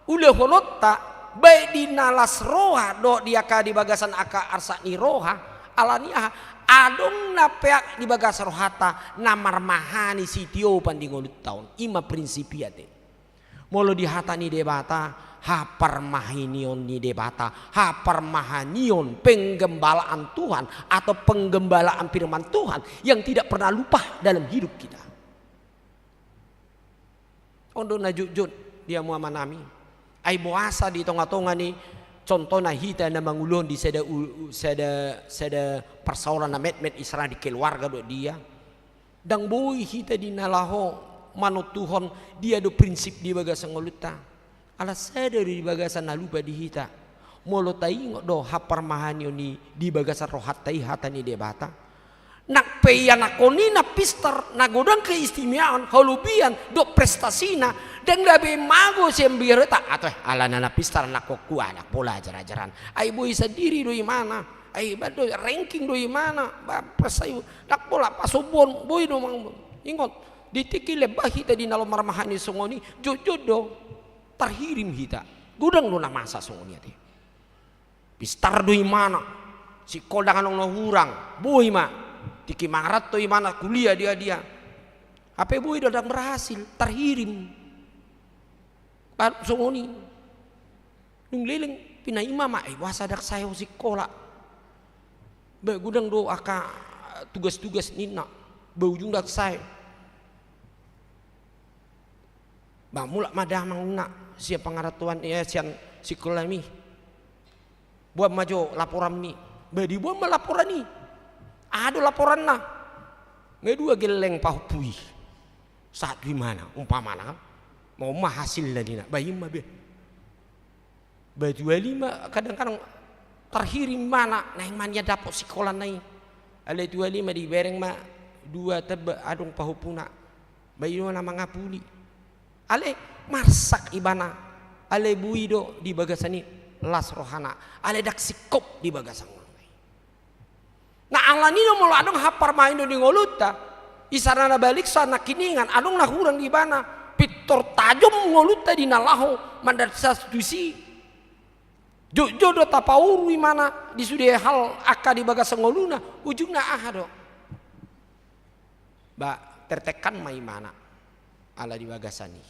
ulehononta, baik di na las roha dohot di angka di bagasan angka arsak ni roha, alani aha? Adong na peak di bagasan rohanta na marmahani sitiopan di ngolunta on. I ma prinsip i ate. Molo di hata ni Debata, haparmahanion ni Debata, haparmahanion, penggembalaan Tuhan atau penggembalaan firman Tuhan yang tidak pernah lupa dalam hidup kita. On do na jotjot di hamu amanami. Ai boasa di tongatonga ni, contohna hita na mangulon di sada u-, sada, sada parsaoran na metmet, istilahna di keluarga do dia. Ndang boi hita di na laho manontuhon dia do prinsip di bagasan ngolunta. Ala sada do di bagasan na lupa di hita. Molo taingot do haparmahanion i di bagasan rohanta i hata ni Debata. Nang pe ianakhon i na pistar, na godang keistimewaan, halobian, dohot prestasina, ndang gabe mago sian biarta, atau alana na pistar anakhonku, ndang pola ajar-ajaran. Ai boi sandiri do imana, ai ba do ranking do imana, ba prestasi, ndang pola pasombuon, boi do mang-, ingot, di tingki lembahi tadi na laho marmahani songon i, jotjot do, tarhirim hita, godang do na masa songon i ate. Pistar do imana, sikola ndang adong na hurang, boi ma. Tingki mangaranto imana kuliah dia-dia. Hape boi do ndang berhasil, tarhirim. Ba songon i. Dung leleng pinaima ma, eh, boasa ndang sae ho sikola. Ba godang do angka tugas-tugas ninna. Ba ujung ndang sae. Ba mulak ma damang ninna sian pangarantoan, eh, sian sikolami. Boan ma jo laporanmi. Ba diboan ma laporan i. Aha do laporanna? Nga dua gelleng pahompu i. Sahat tu imana, umpamana kan. Mau ma hasilna ninna. Ba i ma be. Ba tuali ma kadang-kadang tarhirim imana, naeng ma nian dapot sikolana i. Alai tuali ma dibereng ma dua tamba adong pahompuna. Ba i do na mangapuli. Alai marsak ibana. Alai boi do di bagasan i las rohana. Alai ndang singkop di bagasan ngoluna i. Na alani do molo adong haparmahanion di ngolunta, isarana baliksa nangkiningan, adong na hurang di ibana, pintor tajom ngolunta di na laho mandansasi tusi. Jotjot do tapauru imana di sude hal angka di bagasan ngoluna, ujungna aha do? Ba tertekan ma imana ala di bagasan i.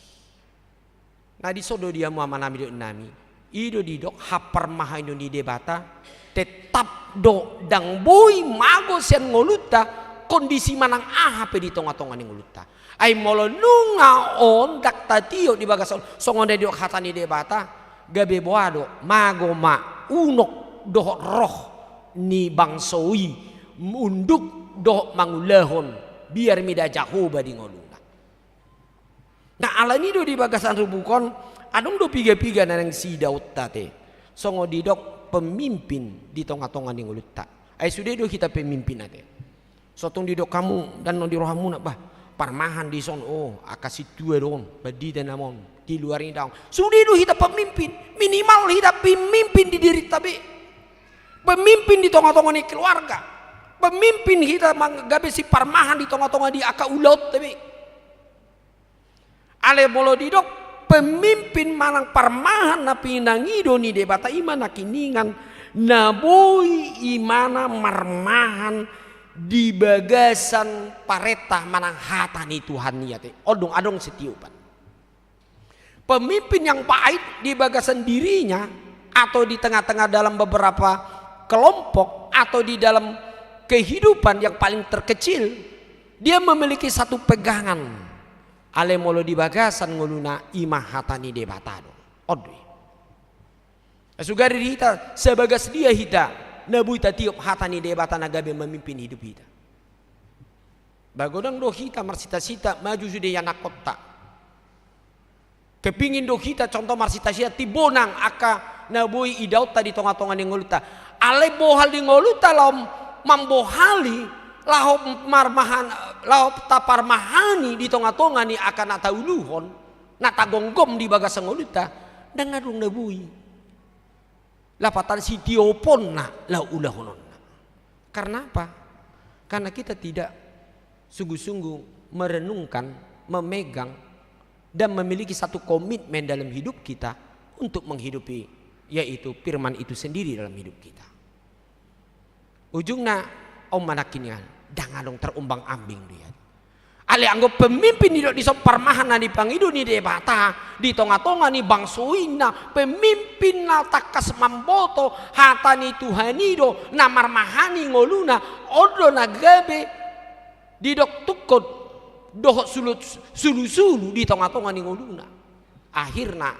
Na dison do di hamu amanami dohot inanami, i do didok haparmahanion ni Debata, tetap do ndang boi mago sian ngolunta kondisi manang aha pe di tongatonga ni ngolunta. Ai molo nunga on ndang tatiop di bagasan, songon na didok hata ni Debata, gabe boha do, mago ma unok dohot roh ni bangso i unduk dohot mangulahon biar mida Jahowa di ngoluna. Na alani do di bagasan rubuk on, adong do piga-piga na naeng siidaonta ate. Songon didok pemimpin di tongatonga ni ngolunta. Ai sude do hita pemimpin ate. So tung didok hamu, dan non di rohamuna, bah, parmahan dison, oh, angka sintua do on, pandita nama on, di luar i ndang. Sude do hita pemimpin, minimal hita pemimpin di dirinta be. Pemimpin di tongatonga ni keluarga. Pemimpin hita mang-, gabe siparmahan di tongatonga di angka ulaonta be. Alai molo didok pemimpin manang parmahan na pinangido ni Debata i ma nangkiningan na boi imana marmahan di bagasan parentah manang hata ni Tuhan i ate. On dung adong sitiopan. Pemimpin yang baik di bagasan dirinya atau di tengah-tengah dalam beberapa kelompok atau di dalam kehidupan yang paling terkecil, dia memiliki satu pegangan. Alai molo di bagasan ngoluna i ma hata ni Debata do. On do i. Sugari di hita, sebagas dia hita, na boi tatiop hata ni Debata na gabe memimpin hidup hita. Ba godang do hita marsita-sita maju sude ianakhonta. Kepingin do hita contoh marsita-sita timbo nang angka na boi idaonta di tongatonga ni ngolunta. Alai bohal di ngolunta laho mambohali, laho marmahan, laho taparmahani di tongatonga ni angka na tauluhon, na tagomgom di bagasan ngolunta, ndang adong na boi. Lapatan sitioponna laho ulahononna. Karena apa? Karena kita tidak sungguh-sungguh merenungkan, memegang, dan memiliki satu komitmen dalam hidup kita untuk menghidupi, yaitu firman itu sendiri dalam hidup kita. Ujungna, on ma nangkiningan, ndang adong, terombang-ambing do i. Alai anggo pemimpin didok dison parmahan na dipangido ni Debata di tongatonga ni bangso i, na pemimpin na tangkas mamboto hata ni Tuhan i do na marmahani ngoluna, on do na gabe didok tungkot dohot sulu-, sulusulu di tongatonga ni ngoluna. Akhirna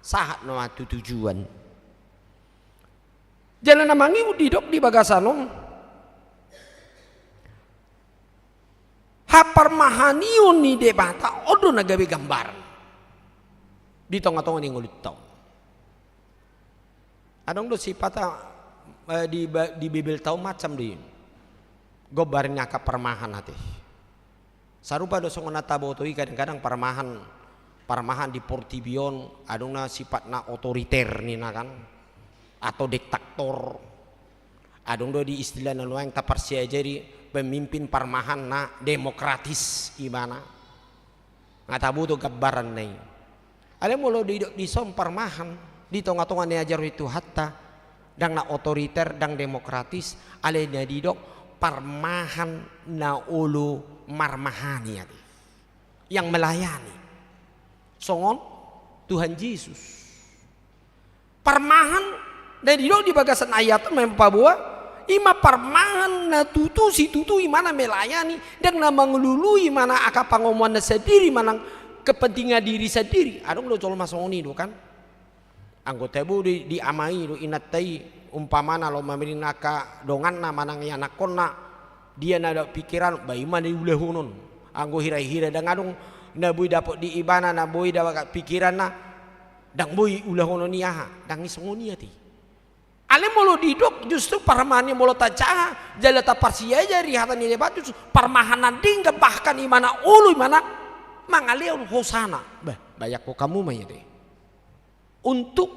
sahat nama tu tujuan. Jala na mangihut didok di bagasan on, haparmahanion ni Debata on do na gabe gambaran di tongatonga ni ngolunta on. Adong do sipata, eh, di ba-, di Bibelta on macam do i gombaran ni angka parmahan ate. Sarupa do songon na taboto i, kadang-kadang parmahan, parmahan di portibi on, adong na sifatna otoriter ninna kan, atau diktator. Adong do di istilah na nuaeng taparsiajari pemimpin parmahan na demokratis ibana. Nga taboto gambaranna i. Alai molo didok dison parmahan di tongatonga ni ajaran ni Tuhanta, ndang na otoriter, ndang demokratis, alai na didok parmahan na olo marmahani ate. Yang melayani. Songon Tuhan Jesus. Parmahan na didok di bagasan ayat on mampaboa, i ma parmahan na tutu situtu ibana melayani, ndang na mangalului ibana angka pangomoanna sandiri manang kepentingan diri sandiri. Adong do jolma songon i do kan. Anggo tabo di, di ama i do inanta i, umpamana laho mamereng angka donganna manang ianakkonna, dia na dapot pikiran, ba i ma na diulahonon. Anggo hira-hira ndang adong na boi dapot di ibana, na boi dapot pikiranna, ndang boi ulahonon i aha, ndang i songon i ate. Alai molo didok justru parmahan i molo tajaha, jala taparsiajari hata ni Debata justru parmahan na denggan, bahkan ibana olo ibana mangalehon hosana. Bah, bayangkon hamu ma i ate. Untuk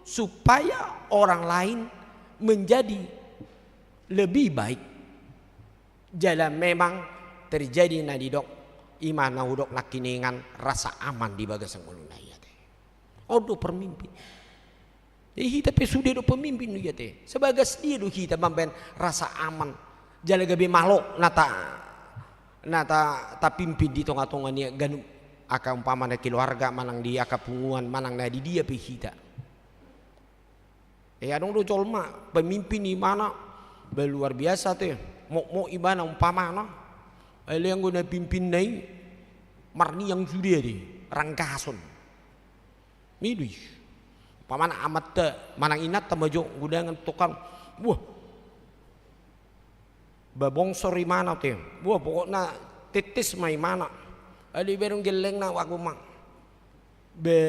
supaya orang lain menjadi lebih baik. Jala memang terjadi na didok, i ma na hudok nangkiningan rasa aman di bagasan ngoluna i ate. On do pemimpin. Jadi hita pe sude do pemimpin do i ate. Sebagas dia do hita mambaen rasa aman. Jala gabe malo na ta, na ta, tapimpin di tongatonga ni ganup angka umpamana keluarga manang di angka punguan manang na di dia pe hita. Eh, adong do jolma pemimpin ibana, ba luar biasa ate, mokmok ibana umpamana. Alai anggo na pimpinna i marniang sude ate, ranggason. I do i. Umpamana amanta manang inanta ma jo godangan tongkan. Wah. Ba bongsor imana ate. Wah, pokokna tettis ma imana. Alai bereng gellengna wagu ma. Be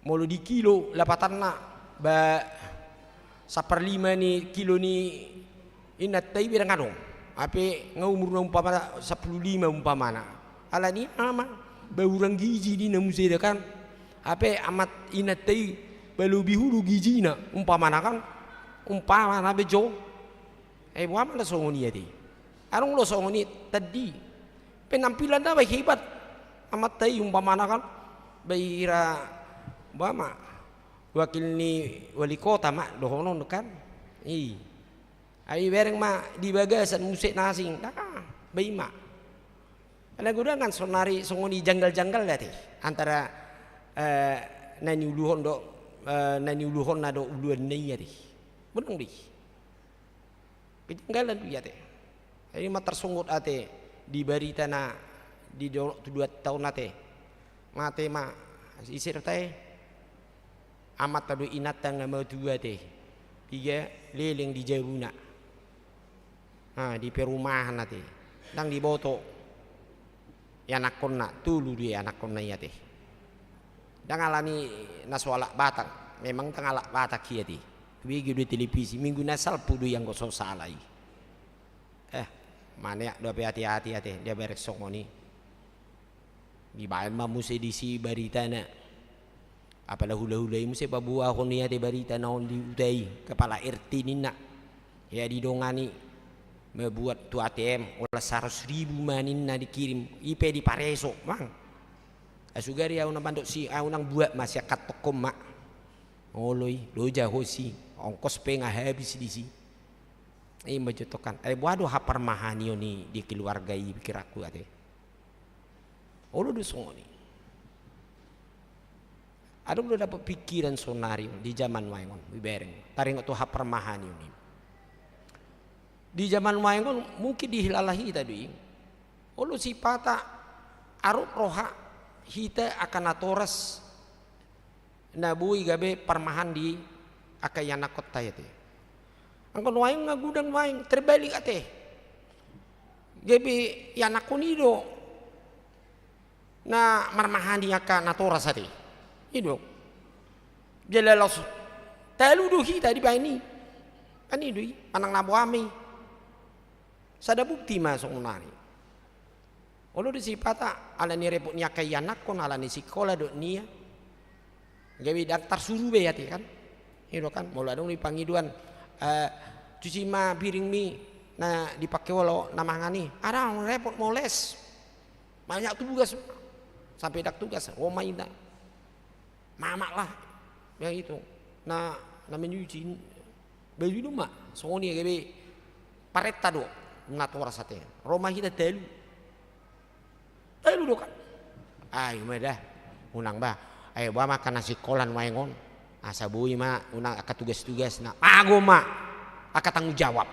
molo di kilo lapatanna, ba saparlima ni kilo ni inanta i bereng adong. Hape nga umurna umpamana sampulu lima umpamana. Alani aha ma, ba hurang gizi ninna muse da kan. Hape amat inanta i ba lobi hulu gizina umpamana kan. Umpamana be jo. Eh, boha ma na songon i ate. Adong do songon i tandi. Penampilanna ba hebat. Amanta i umpamana kan. Ba ira boha ma. Wakil ni wali kota ma dohonon kan. I. Ai bereng ma di bagasan muse na asing. Nah, ba i ma. Na godangan sonari songon i janggal-janggal ate. Antara, eh, na niuluhon do, eh, na niuluhonna do uluanna i ate. Benang do i. Kejanggalan do i ate. Jadi ma tarsonggot ate di barita na di dolok tu dua taon ate. Mate ma ise do tahe. Amanta do inanta nga matua ate. Piga leleng di jabuna. Ah, di perumahan ate. Ndang diboto ianakkonna, tolu do ianakkonna i ate. Ndang alani na so halak Batak, memang ndang halak Batak i ate. Bege do i televisi, minggu na salpu do i anggo so sala i. Eh, maneak do hape hati-hati ate, dia bereng songon i. Dibaen ma muse disi baritana. Apala hula-hula i muse paboahon i ate barita na on di huta i, kepala R T ninna. Ia didongani, membuat tu A T M, olah saratus ribu ma ninna dikirim, i pe dipareso, mang. Asugari au na mandok si, au nang buat ma sian kantongkon ma. Olo i, loja ho si, ongkos pe nga habis disi. Ima jo tokan. Eh, boha do haparmahanion i di keluarga i, pikiranku ate. Olo do songon i. Adong do dapot pikiran sonari di jaman nuaeng on, ibereng. Taringot tu haparmahanion i. Di jaman nuaeng on mungkin dihilala hita do i. Olo sipata arut roha hita angka natoras na boi gabe parmahan di angka ianakhonta i ate. Anggo nuaeng nga godang nuaeng, terbalik ate. Gabe ianakhon i do na marmahani angka natoras ate. I do. Jala laos talu do hita dibaen i. Kan i do i, manang na boha ma i. Sada bukti ma songonari. Olo do sipata, ala ni repot ni angka ianakhon, ala ni sikola dohot nia. Gabe ndang tarsuru be ate kan. I do kan, molo adong di pangidoan, eh, cuci ma piringmi na dipake olo na mangan i. Adong repot moles. Banyak tugas. Sampe ndang tugas, ro ma inda. Mamak lah. Ya itu. Na, na menyuci. Baju do ma. Songon i gabe parenta do. Natoras ate. Ro ma hita talu. Talu do kan. Ai, ima da. Unang ba. Ai, boha ma angka na sikola nuaeng on. Asa boi ma, unang angka tugas-tugas na. Mago ma. Angka tanggung jawab.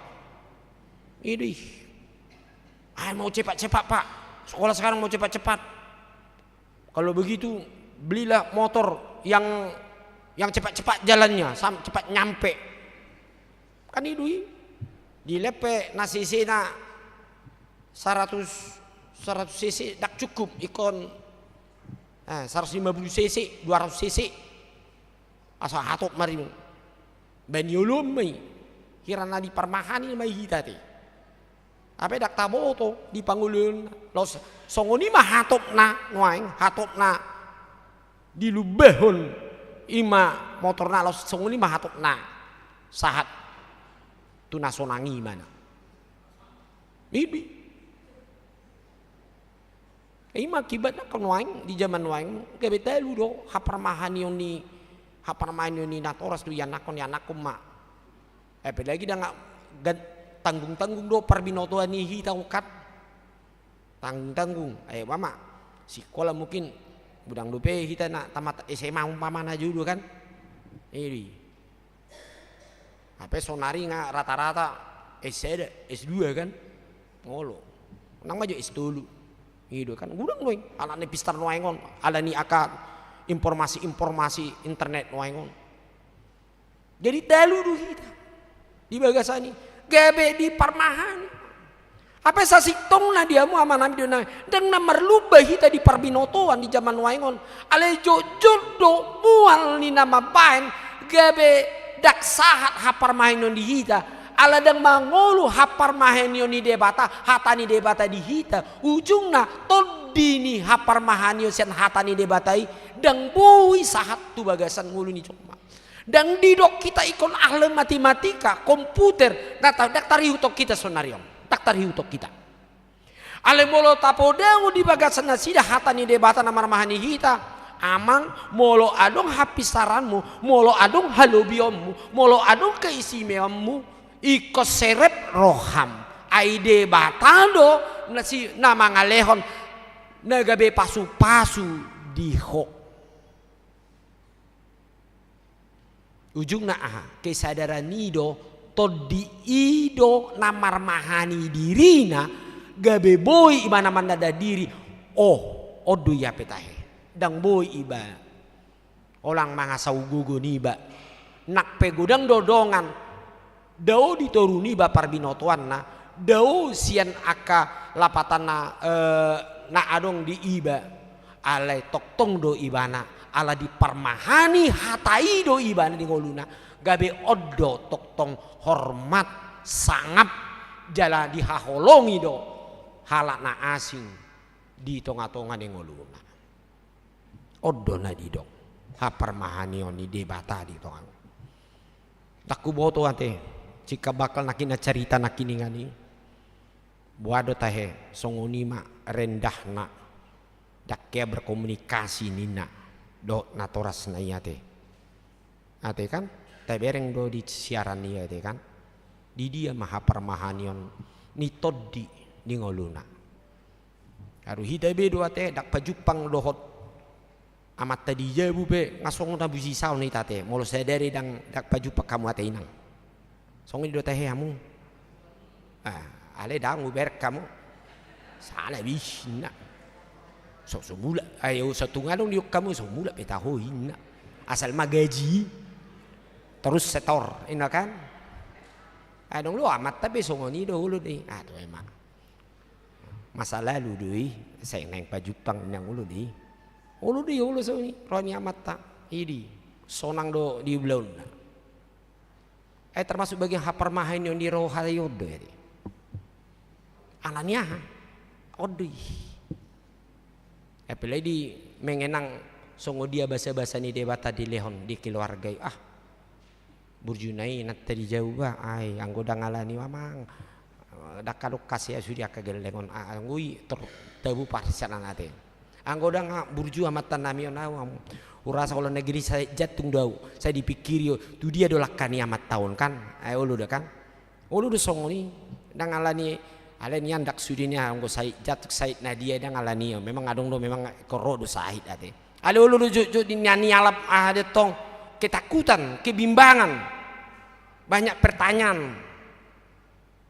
I do i. Ai, mau cepat-cepat, Pak. Sekolah sekarang mau cepat-cepat. Kalau begitu, belilah motor yang, yang cepat-cepat jalannya, sam-, cepat nyampe. Kan i do i. Dilehon pe na C C na saratus, saratus C C ndang cukup, ingkon, eh, saratus lima puluh C C, dua ratus C C. Asa hatop ma ribu. Baen ni oloan ma i. Hira na diparmahani ma i hita ate. Hape ndang taboto di pangoloan. Laos songon i ma hatopna, nuaeng hatopna dilumbahon i ma motorna, laos songon i ma hatopna sahat tu na sonang i ma na. I do i. Ima akibatna angka nuaeng, di jaman nuaeng gabe talu do haparmahanion ni, haparmahanion ni natoras tu ianakhon, ianakhon ma. Apalagi ndang gan-, tanggung-tanggung do parbinotoan ni hita on kan. Tanggung-tanggung. Ai, umpama sikola mungkin godang dope hita na tamat S M A umpamana jolo kan. I do i. Hape sonari nga rata-rata S sada, S dua kan. Olo. Unang ma jo S tolu. I do kan. Godang do i. Ala ni pistar nuaeng on. Ala ni angka informasi-informasi internet nuaeng on. Jadi talu do hita di bagasan i. Gabe diparmahani. Hape sasintongna di hamu amanami dohot inanami, ndang na marlumba hita di parbinotoan di jaman nuaeng on. Alai jotjot do mual ni na mambaen gabe ndang sahat haparmahanion di hita. Ala ndang mangolu haparmahanion ni Debata, hata ni Debata di hita. Ujungna tondi ni haparmahanion sian hata ni Debata i ndang boi sahat tu bagasan ngolu ni jolma. Ndang didok hita ingkon ahli matematika, komputer, ndang ta-, ndang tarihuthon hita sonari on. Ndang tarihuthon hita. Alai molo tapodangon di bagasan nasida hata ni Debata na marmahani hita, amang, molo adong hapisaranmu, molo adong halobionmu, molo adong keistimewaanmu, ingkon serep roham. Ai Debata do na si-, na mangalehon na gabe pasu-pasu di ho. Ujungna aha? Kesadaran i do, tondi i do na marmahani dirina, gabe boi ibana mandada diri. Oh, on do i hape tahe. Ndang boi iba. Holan mangasau gogo niba. Nang pe godang do dongan. Dao di toru niba parbinotoanna, dao sian angka lapatanna, eh, na adong di iba. Alai tongtong do ibana, ala diparmahani hata i do ibana di ngoluna, gabe on do tongtong hormat, sangap, jala dihaholongi do halak na asing di tonga-tonga ni ngoluna. On do na didok haparmahanion ni Debata di tonga. Ndang huboto ate, singkat bakal nangkin na carita nangkiningan i. Boha do tahe, songon i ma rendahna, ndang hea berkomunikasi ninna dohot natorasna i ate. Ate kan, tabereng do di siaran i ate kan. Di dia ma haparmahanion ni tondi ni ngoluna. Aru hita be do ate ndang pajumpang dohot amanta di jabu pe, nga songon na busisaon hita ate. Molo sadari ndang, ndang pajumpang hamu ate inang. Songon i do tahe hamu. Ah, alai ndang hubereng hamu. Sala be inna. So, so mulak, ayo so tung adong didok hamu, so mulak be taho inna. Asal ma gaji. Torus setor, inna kan. Adong do amanta be songon i do olo do i. Ah, tu emang. Masa lalu do i, sai naeng pajumpang inna olo do i. Olo do i, olo songon i, roha ni amanta. Idi, sonang do di ulaonna. Eh, termasuk bagian haparmahanion ni roha i on do i. Alani aha? On do i. Apalagi di mengenang songon dia basabasa ni Debata dilehon di keluarga i. Ah, burjuna i inanta di jabu ba, ai, anggo ndang alani i amang. Ndang adong haseaon sude angka gelleng on, ah, anggo i tor tabu parsianan ate. Anggo ndang burju amanta nami on, au, au. Hurasa olo na giri sahit jantung do au, sai dipingkiri, tu dia do langka ni amanta on kan? Ai olo do kan? Olo do songon i, ndang alani, alani an ndang sude nian anggo sahit jantung sahit na dia ndang alani i, memang adong do memang ingkon ro do sahit ate. Alai olo do jotjot di na nialap aha do tong, ketakutan, kebimbangan, banyak pertanyaan.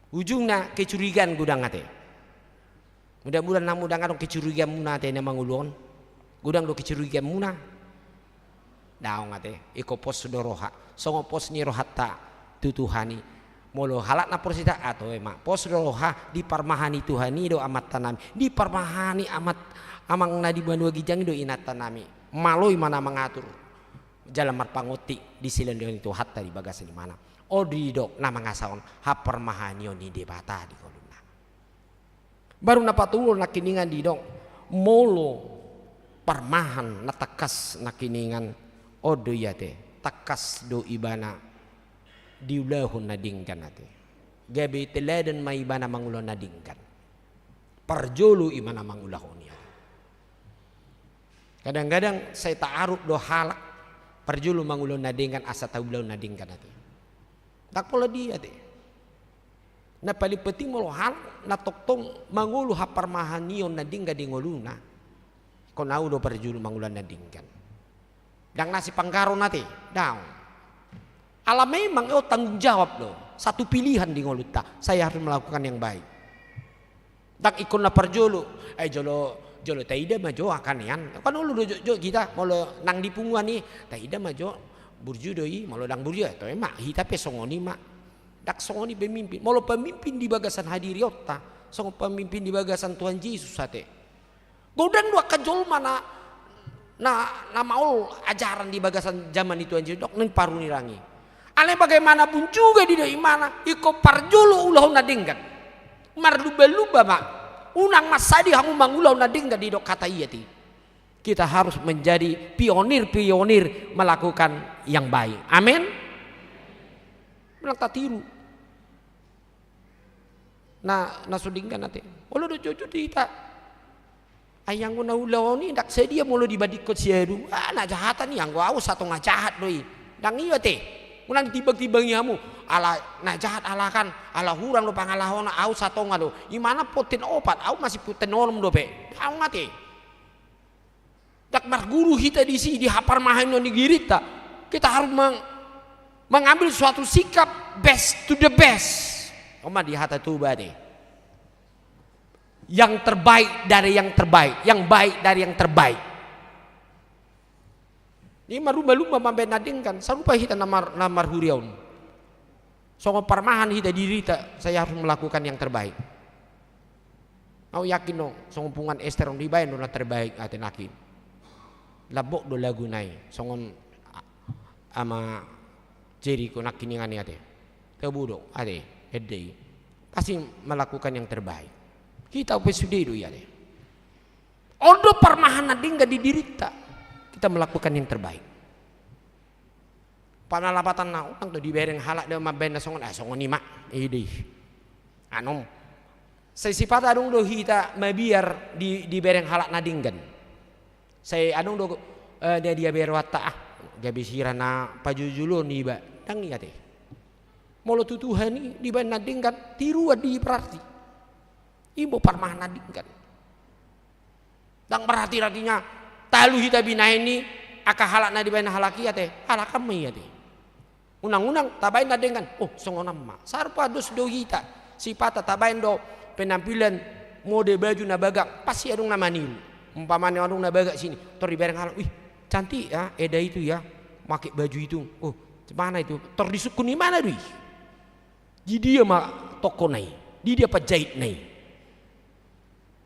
Ujungna kecurigaan godang ate. Mudah-mudahan hamu ndang adong kecurigaanmuna ate na mangolu on. Godang do kecurigaanmuna? Daong ate, ingkon pos do roha. Songon pos ni rohanta tu Tuhan i. Molo halak na porsita, ah, toe ma. Pos do roha, diparmahani Tuhan i do amanta nami. Diparmahani amat, amang na di banua ginjang i do inanta nami. Malo i ma na mangatur jala marpangonti di silehon ni Tuhanta di bagasan imana. On do didok na mangasahon haparmahanion ni Debata di ngoluna. Baru na patoluhon nangkiningan didok, molo parmahan na tangkas nangkiningan, on do i ate, tangkas do ibana diulahon na denggan ate. Gabe teladan ma ibana mangulahon na denggan. Parjolo ibana mangulahon i ate. Kadang-kadang sai taaruk do halak parjolo mangulahon na denggan asa taulahon na denggan ate. Ndang pola dia ate. Na paling penting molo halak na tongtong mangolu haparmahanion na denggan di ngoluna, ingkon au do parjolo mangulahon na denggan. Ndang na sipanggaron ate, daong. Ala memang i on tanggung jawab do, satu pilihan di ngolunta, saya harus melakukan yang baik. Ndang ingkon na parjolo, ai jolo, jolo taida ma jo angka nian. Kan olo do jotjot hita, molo nang di punguan i, taida ma jo, burju do i, molo ndang burju, toe ma, hita pe songon i ma. Ndang songon i pemimpin. Molo pemimpin di bagasan hadirionta, songon pemimpin di bagasan Tuhan Jesus ate. Godang do angka jolma na, na, na maol ajaran di bagasan jaman ni Tuhan Jesus, didok ni paru ni rangi. Alai bagaimanapun juga didok imana, ingkon parjolo ulahon na denggan. Marlumba-lumba ma. Unang mansai hamu mangulahon na denggan didok hata i ate. Kita harus menjadi pionir-pionir melakukan yang baik. Amin. Unang tatiru. Na, na so denggan ate. Olo do jotjot hita. Ai anggo na ulaon i ndang sadia molo dibandingkon siadu. Ah, na jahatan i anggo au satonga jahat do i. Ndang i ate. Unang ditimbang-timbangi hamu. Ala na jahat ala kan, ala hurang do pangalahona, au satonga do. Imana potten opat, au masih potten onom dope. Ndang ate. Ndang marguru hita disi di haparmahanion ni dirinta. Kita harus meng-, mengambil suatu sikap best to the best. On ma di hata Toba ate. Yang terbaik dari yang terbaik, yang baik dari yang terbaik. Ima marlumba-lumba mambaen na denggan, sarupa hita na mar-, na marhuria on. Songon parmahan hita dirinta, saya harus melakukan yang terbaik. Au yakin do, songon punguan Ester on dibaen do na terbaik ate nangkin. Lambok do laguna i, songon a-, ama Jeriko nangkiningan i ate. Tabo do ate, ende i. Pasti melakukan yang terbaik. Hita pe sude do i ate. On do parmahan na denggan di dirinta. Kita melakukan yang terbaik. Panalapatanna unang do dibereng halak do mambaen na songon, ah, songon i ma, i do i. Anom. Sai sipata adong do hita mabiar di, dibereng halak na denggan. Sai adong do, eh, dia, dia bereng rohanta, ah, gabe sira na pajojolon iba. Ndang i ate. Molo tu Tuhan i dibaen na denggan, tiruan do i berarti. I ma parmahan na denggan. Ndang berarti artinya talu hita binahen i angka halak na dibaen halak i ate, halak an ma i ate. Unang-unang tabaen na denggan, oh, songon on ma. Sarupa dos do hita, sipata tabaen do penampilan mode baju na bagak, pasti adong na maniru. Umpamana adong na bagak sini, tor dibereng halak, wih, cantik ya, Eda itu ya, pakai baju itu. Oh, mana itu? Tor disungkun, i mana do i? Di dia ma tokona i? Di dia panjaitna i?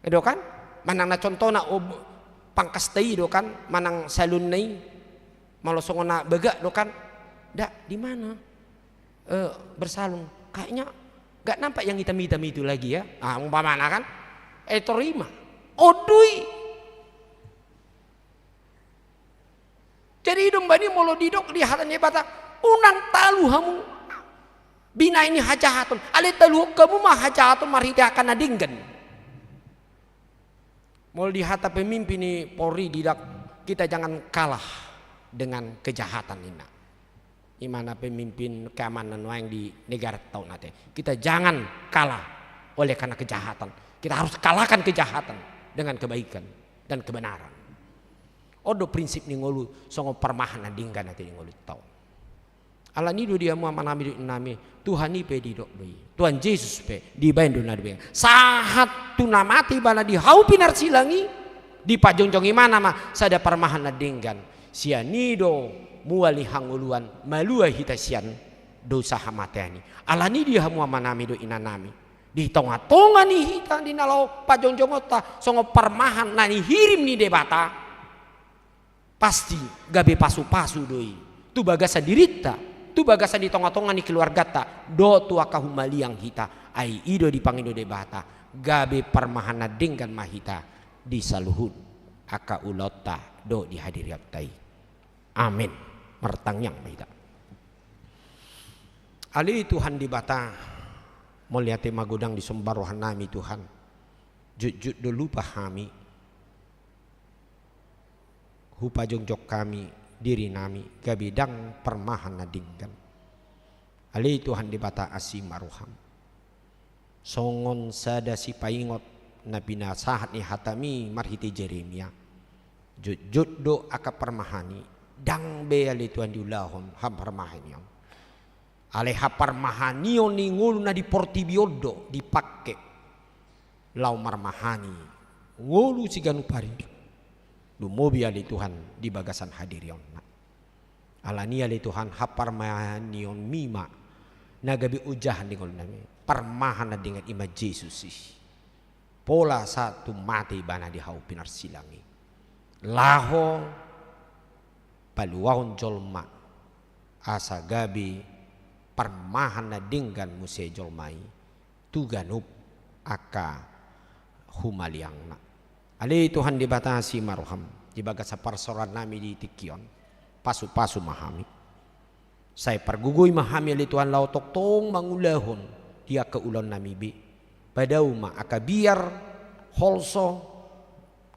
I do kan? Manang na contohna ob-, pangkasta i do kan? Manang salonna i? Molo songon na bagak do kan? Dak, di mana? Eh, bersalon. Kayaknya gak nampak yang hitam-hitam itu lagi ya. Ah, umpamana kan? Eh, tor i ma. On do i. Jadi i do umbahen i molo didok di hata ni Debata, unang talu hamu binahen i hajahaton, alai taluhon hamu ma hajahaton marhite angka na denggan. Molo di hata pemimpin ni Polri didak, kita jangan kalah dengan kejahatan, ninna. I ma na pemimpin keamanan nuaeng di negara ta on ate. Kita jangan kalah oleh karena kejahatan. Kita harus kalahkan kejahatan dengan kebaikan dan kebenaran. On do prinsip ni ngolu songon parmahan na denggan ate di ngolu ta on. Alani do di hamu amanami dohot inanami, Tuhan i pe didok do i. Tuhan Jesus pe dibaen do na denggan. Sahat tu na mate ibana di hau pinarsilang i, dipajongjong ibana ma sada parmahan na denggan. Sian i do mual i hangoluan, malua hita sian dosa hamatean i. Alani do di hamu amanami dohot inanami, di tongatonga ni hita di na laho pajongjonganta songon parmahan na nihirim ni Debata, pasti gabe pasupasu do i tu bagasan dirinta, tu bagasan di tongatonga ni keluarganta, dohot tu angka humaliang hita. Ai i do dipangido Debata, gabe parmahan na denggan ma hita di saluhut angka ulaonta dohot di hadirianta i. Amen. Martangiang ma hita. Ale Tuhan Debata, mauliate ma godang disomba rohanami Tuhan. Jotjot do lupa hami, hupajongjong hami dirinami gabe ndang parmahan na denggan. Ale Tuhan Debata, asi ma roham. Songon sada sipaingot na pinasahat ni hatami marhite Jeremia, jotjot do angka parmahan i, ndang be ale Tuhan diulahon haparmahanion. Alai haparmahanion ni ngolu na di portibi on do dipangke laho marmahani ngolu siganup ari, lumobi ale Tuhan di bagasan hadirionna. Alani ale Tuhan, haparmahanionmi ma na gabe ojahan di ngolunami. Parmahan na denggan i ma Jesus i. Pola sahat tu mate ibana di hau pinarsilang i, laho paluahon jolma asa gabe parmahan na denggan muse jolma i tu ganup angka humaliangna. Ale Tuhan Debata, asi ma roham di bagasan parsaorannami di tingki on. Pasupasu ma hami. Sai pargogoi ma hami ale Tuhan laho tongtong mangulahon di angka ulaonnami be. Padao ma angka biar, holso,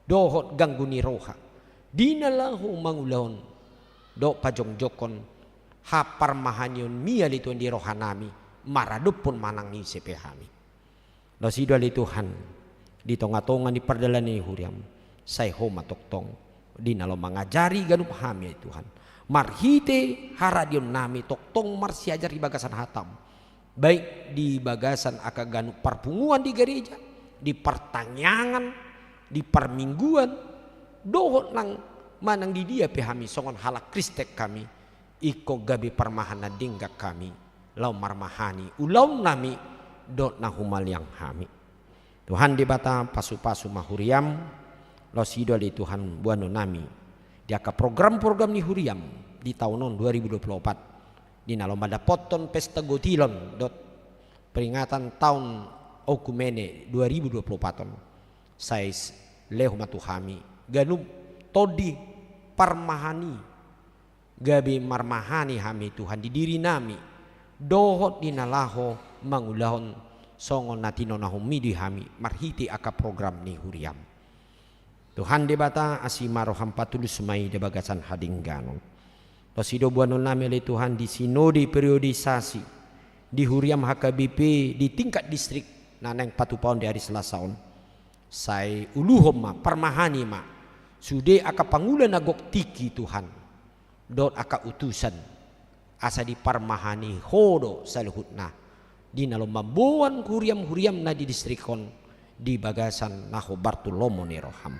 dohot ganggu ni roha di na laho mangulahon dohot pajongjongkon haparmahanionmi ale Tuhan di rohanami, maradophon manang ise pe hami. Laos i do ale Tuhan, di tongatonga ni pardalanan ni huriam, sai Ho ma tongtong di na laho mangajari ganup hami ale Tuhan. Marhite haradionnami tongtong marsiajar di bagasan hatam, baik di bagasan angka ganup parpunguan di gareja, di partangiangan, di parmingguan, dohot nang manang di dia pe hami songon halak Kristen hami, ingkon gabe parmahan na denggan hami laho marmahani ulaonnami dohot na humaliang hami. Tuhan Debata, pasupasu ma huriam. Laos i do ale Tuhan boanonnami di angka program-program ni huriam di taon on dua ribu dua puluh opat, di na laho mandapothon pesta gotilon dohot peringatan taon okumene dua ribu dua puluh opat on. Sai lehon ma tu hami ganup tondi parmahan i, gabe marmahani hami Tuhan di dirinami dohot di na laho mangulahon songon na tinonahonmi di hami marhite angka program ni huriam. Tuhan Debata, asi ma roham, patulus ma i di bagasan hadengganon. Laos i do boanonnami ale Tuhan di sinode periodisasi Di huriam H K B P di tingkat distrik na naeng patupaon di ari Selasa on, sai uluhon ma, parmahani ma sude angka pangula na gok tingki, Tuhan, dohot angka utusan, asa diparmahani Ho do saluhutna di na laho mamboan huriam-huriamna di distrik on di bagasan na hombar tu lomo ni roham.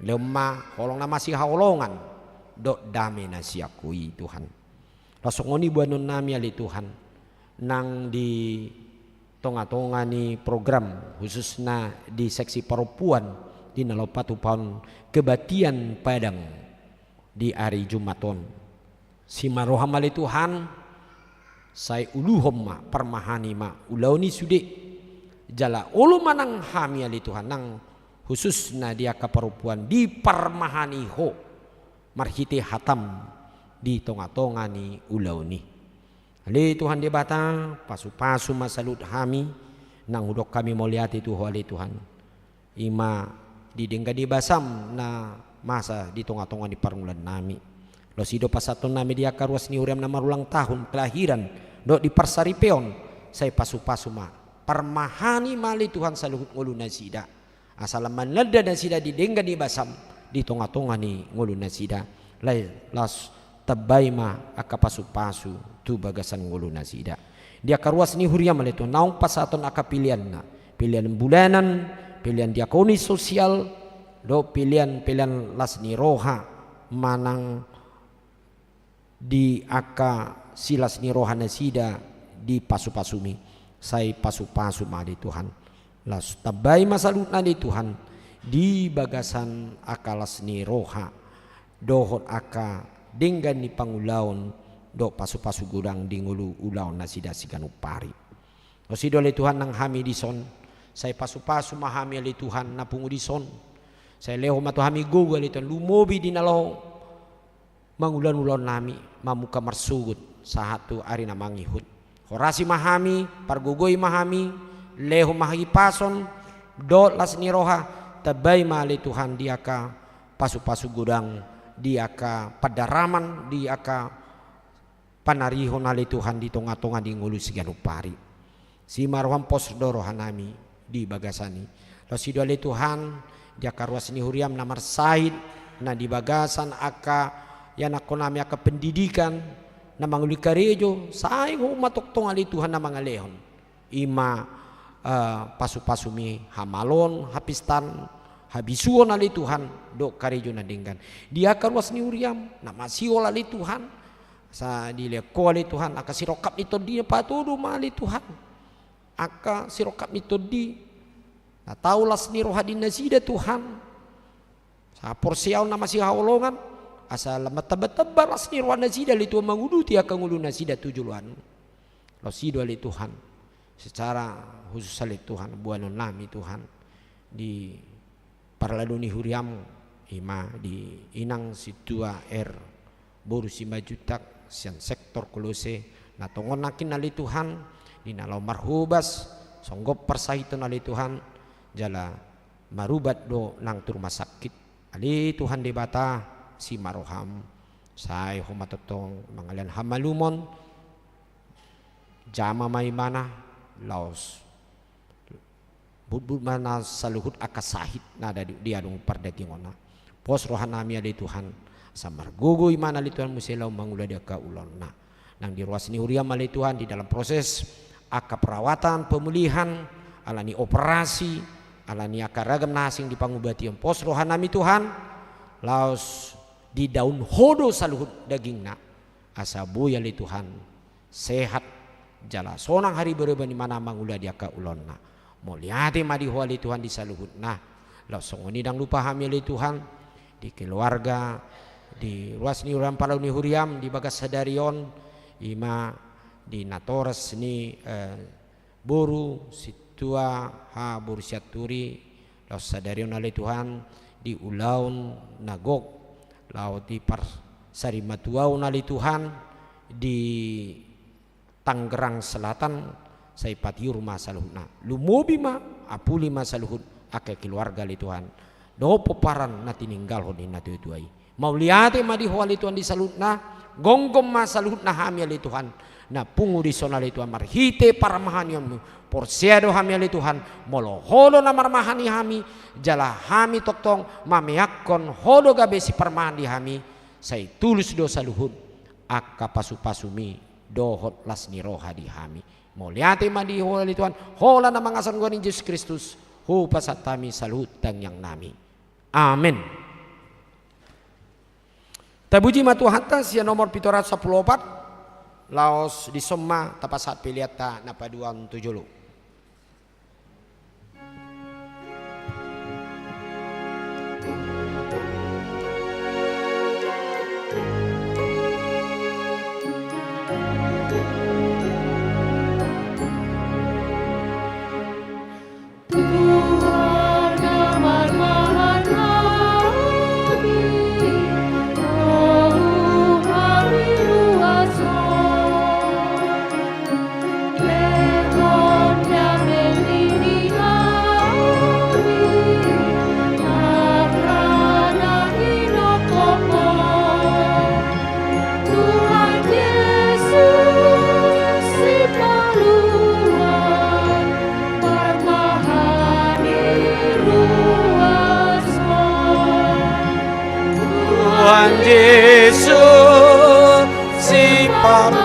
Lehon ma holong na masihaholongan dohot dame na sian Ho i, Tuhan. Laos songon i boanonnami, ale Tuhan, nang di tonga-tonga ni program, khususna di seksi parompuan, di na laho patupaon kebaktian Padang di ari Jumat on. Simaroham, ale Tuhan, sai uluhon ma, parmahani ma ulaon i sude. Jala olo ma nang hami, ale Tuhan, nang khususna di angka parompuan, diparmahani Ho marhite hatam di tonga-tonga ni ulaon i. Ale Tuhan Debata, pasu-pasu ma saluhut hami, nang hudok hami mauliate tu Ho, ale Tuhan. I ma di denggan ni basam na masa di tonga-tonga ni parngoluannami. Laos i do pasahatonnami di angka ruas ni huriam na marulang tahun kelahiran dohot di parsaripeon, sai pasu-pasu ma, parmahani ma, ale Tuhan, saluhut ngolunasida. Asa lam mananda nasida di denggan ni basam di tonga-tonga ni ngolunasida. Lae, laos tambai ma angka pasu-pasu tu bagasan ngolunasida. Di angka ruas ni huriam, ale Tuhan, naung pasahaton angka peleanna, pelean bulanan, pelean diakonis sosial, dohot pelean-pelean las ni roha manang di angka silas ni rohanasida di pasu-pasumi, sai pasu-pasu ma, ale Tuhan. Laos tambai ma saluhutna, ale Tuhan, di bagasan angka las ni roha dohot angka denggan ni pangulaon dohot pasu-pasu godang di ngolu ulaonnasida siganup ari. Laos i do, ale Tuhan, nang hami dison, sai pasu-pasu ma hami, ale Tuhan, na pungu dison. Sai lehon ma tu hami gogo, ale Tuhan, lumobi di na laho mangula ulaonnami, mamungka marsogot sahat tu ari na mangihut. Horasi ma hami, pargogoi ma hami, lehon ma hahipason dohot las ni roha, tambai ma, ale Tuhan, di angka pasu-pasu godang, di angka pandaraman, di angka panarihon, ale Tuhan, di tonga-tonga ni ngolu siganup ari. Simaroham, pos do rohanami di bagasan i. Laos i do, ale Tuhan, di angka ruas ni huriam na marsahit, na di bagasan angka ianakhonnami, angka pendidikan, na mangoli karejo, sai Ho ma tongtong, ale Tuhan, na mangalehon. I ma, eh, pasu-pasumi hamalon, hapistaan, habisuhon, ale Tuhan, dohot karejo na denggan. Di angka ruas ni huriam na masihol, ale Tuhan, asa dilehon Ho, ale Tuhan, angka sirongkap ni tondi na patodo ma, ale Tuhan, angka sirongkap ni tondi na tau las ni roha di nasida, Tuhan. Saporseaon na masihaholongan, asa lam matamba-tamba las ni rohanasida, ale Tuhan, manguduti angka ngolunasida tu joloan. Laos i do, ale Tuhan, secara khusus, ale Tuhan, boanonnami, Tuhan, di parlalu ni huriam, i ma di inang sintua R boru Simanjuntak sian sektor Kolose, na tongon nangkin, ale Tuhan, di na laho marhobas, songgop parsahiton, ale Tuhan, jala marubat do nang tu rumah sakit. Ale Tuhan Debata, simaroham, sai Ho ma tongtong mangalehon hamalumon, jama ma ibana, laos butbut ma na saluhut angka sahit na ada di, di adong pardagingonna. Pos rohanami, ale Tuhan, asa margogo ibana, ale Tuhan, muse laho mangula di angka ulaonna. Nang di ruas ni huriam, ale Tuhan, di dalam proses angka perawatan, pemulihan, ala ni operasi, ala ni angka ragam na asing di pangubation, pos rohanami, Tuhan, laos didaon Ho do saluhut dagingna, asa boi, ale Tuhan, sehat, jala sonang hariba-riba ni ibana mangula di angka ulaonna. Mauliate ma di Ho, ale Tuhan, di saluhutna. Laos songon i ndang lupa hami, ale Tuhan, di keluarga, di ruas ni huriam, parlalu ni huriam, di bagas sadari on, i ma di natoras ni, eh, boru sintua H boru Sianturi, laos sadari on, ale Tuhan, di ulaon na gok, laho di par-, sarimatuaon, ale Tuhan, di Tangerang Selatan, sai patiur ma saluhutna. Lumobi ma, apuli ma saluhut angka keluarga, ale Tuhan, dohot pomparan na tininggalhon ni natua-tua i. Mauliate ma di Ho, ale Tuhan, di saluhutna. Gomgom ma saluhutna hami, ale Tuhan, na pungu dison ale Tuhan marhite parmahanionmu. Porsea do hami ale Tuhan, molo Ho do na marmahani hami, jala hami tongtong mameakkon Ho do gabe siparmahan di hami, sai tulus do saluhut angka pasupasumi dohot las ni roha di hami. Mauliate ma di Ho ale Tuhan, holan na mangasa on goar ni Jesus Kristus, hupasahat hami saluhut tangiangnami. Amen. Tapuji ma Tuhanta, sian nomor pitu ratus sampulu opat, laos dison ma tapasahat peleanta na paduahon tu jolo. Tuhan na marmahan hami, dohot hami ruas Ho. Lehon damei ni hami, angka na hinophop Ho. Tuhan Jesus, Sipaluhon, parmahan ni ruas Ho. Tuhan Jesus, Sipaluhon,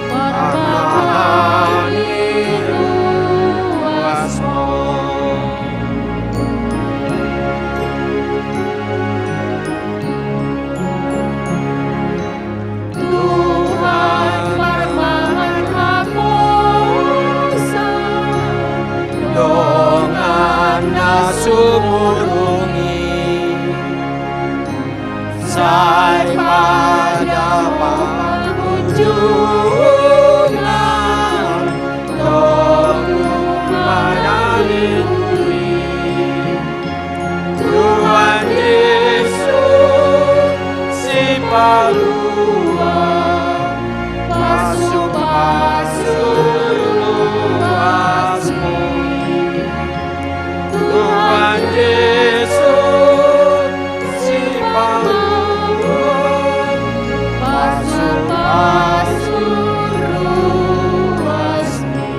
parmahan ni ruas Ho. Tuhan, parmahan haposan dongan na sumurung i, sai padapangunjunan, tongtong mangalului. Tuhan Jesus, Sipaluhon, pasupasu ruas Ho. Tuhan Jesus, Sipaluhon, pasupasu ruas Ho.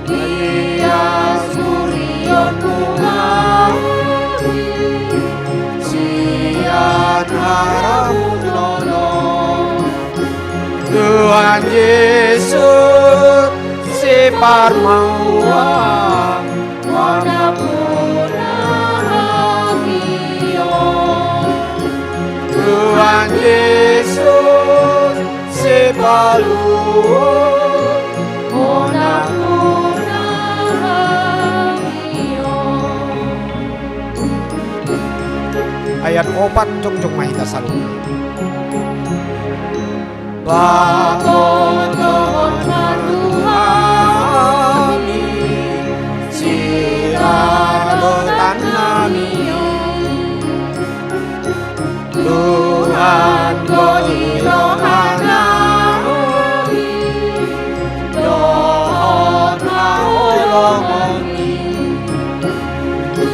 Ias hurihonmu hami sian haramuton on. Tuhan Jesus, Sipaluhon, ampunna hami on. Tuhan Jesus, Sipaluhon, ampunna hami on. Ayat opat, jongjong ma hita saluhutna. Pabotohon ma tu hami sipardotanami on. Tuhan, gori rohanami dohot haholongonmi.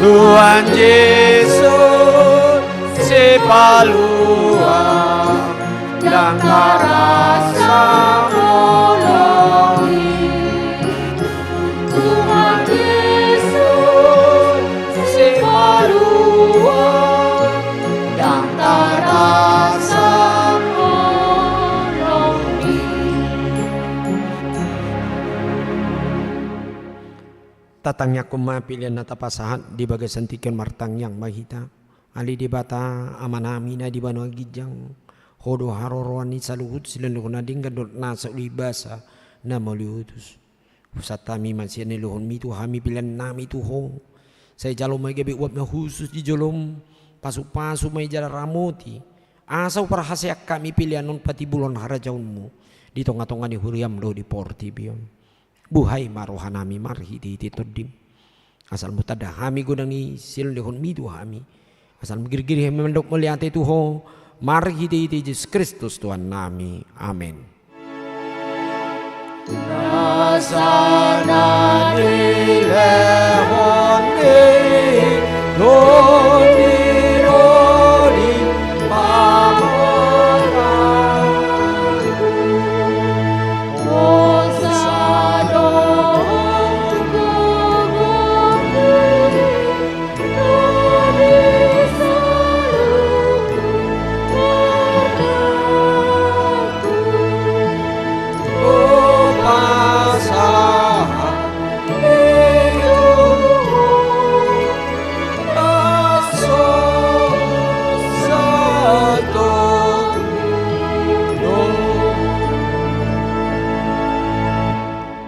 Tuhan Jesus, Sipaluhon, ndang tarasa holongmi. Tuhan Jesus, Sipaluhon, ndang tarasa holongmi. Tatangiangkon ma pelean na tapasahat di bagasan tingki on. Martangiang ma hita. Ale Debata Amanami na di banua ginjang, Ho do haroroan ni saluhut silehonlehon na denggan dohot na so ulibasa na mauliutus. Hupasahat hami ma sian lehonmi tu hami peleannami tu Ho. Sai jalo ma i gabe uap na hushus di jolom, pasupasu ma i jala ramoti, asa huparhaseang hami pelean on patimbulhon harajaonmu di tongatonga ni huriam dohot di portibi on. Buhai ma rohanami marhitehite Tondim. Asal mutanda hami godang ni silehonlehonmi tu hami. Asal girgir hami mandok mauliate tu Ho marhitehite Jesus Kristus Tuhannami. Amen. Asa na dilehon ni Tondim di pamoraon.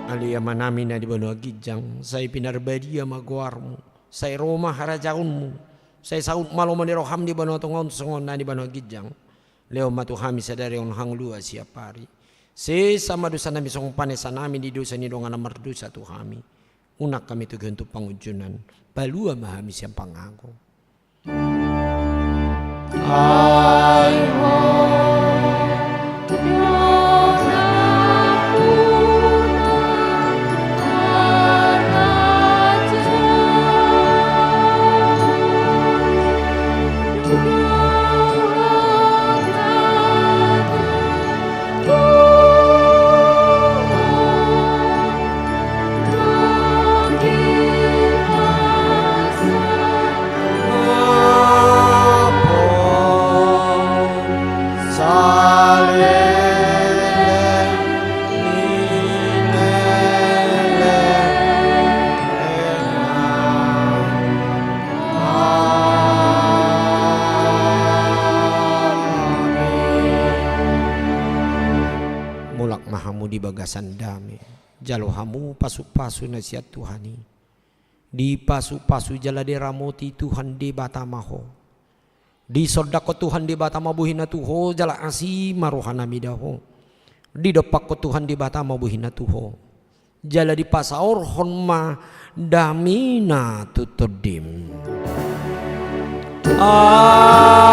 Ale Amanami na di banua ginjang, sai pinarbadia ma goarmu, sai ro ma harajaonmu, sai saut ma lomo ni roham di banua tonga on songon na di banua ginjang. Lehon ma tu hami sadari on hangoluan siapari. Sesa ma dosanami songon panesanami di dosa ni dongan na mardosa tu hami. Unang hami togihon tu pangunjunan, palua ma hami sian pangago. Ai Ho do nampuna harajaon dohot Mulak ma hamu di bagasan dame, jalo hamu pasupasu na sian Tuhan i. Dipasupasu jala diramoti Tuhan Debata ma ho. Disondangkon Tuhan Debata ma bohina tu ho jala asi ma rohana mida ho. Didompakkon Tuhan Debata ma bohina tu ho jala dipasaorhon ma damena tu tondim. Amen.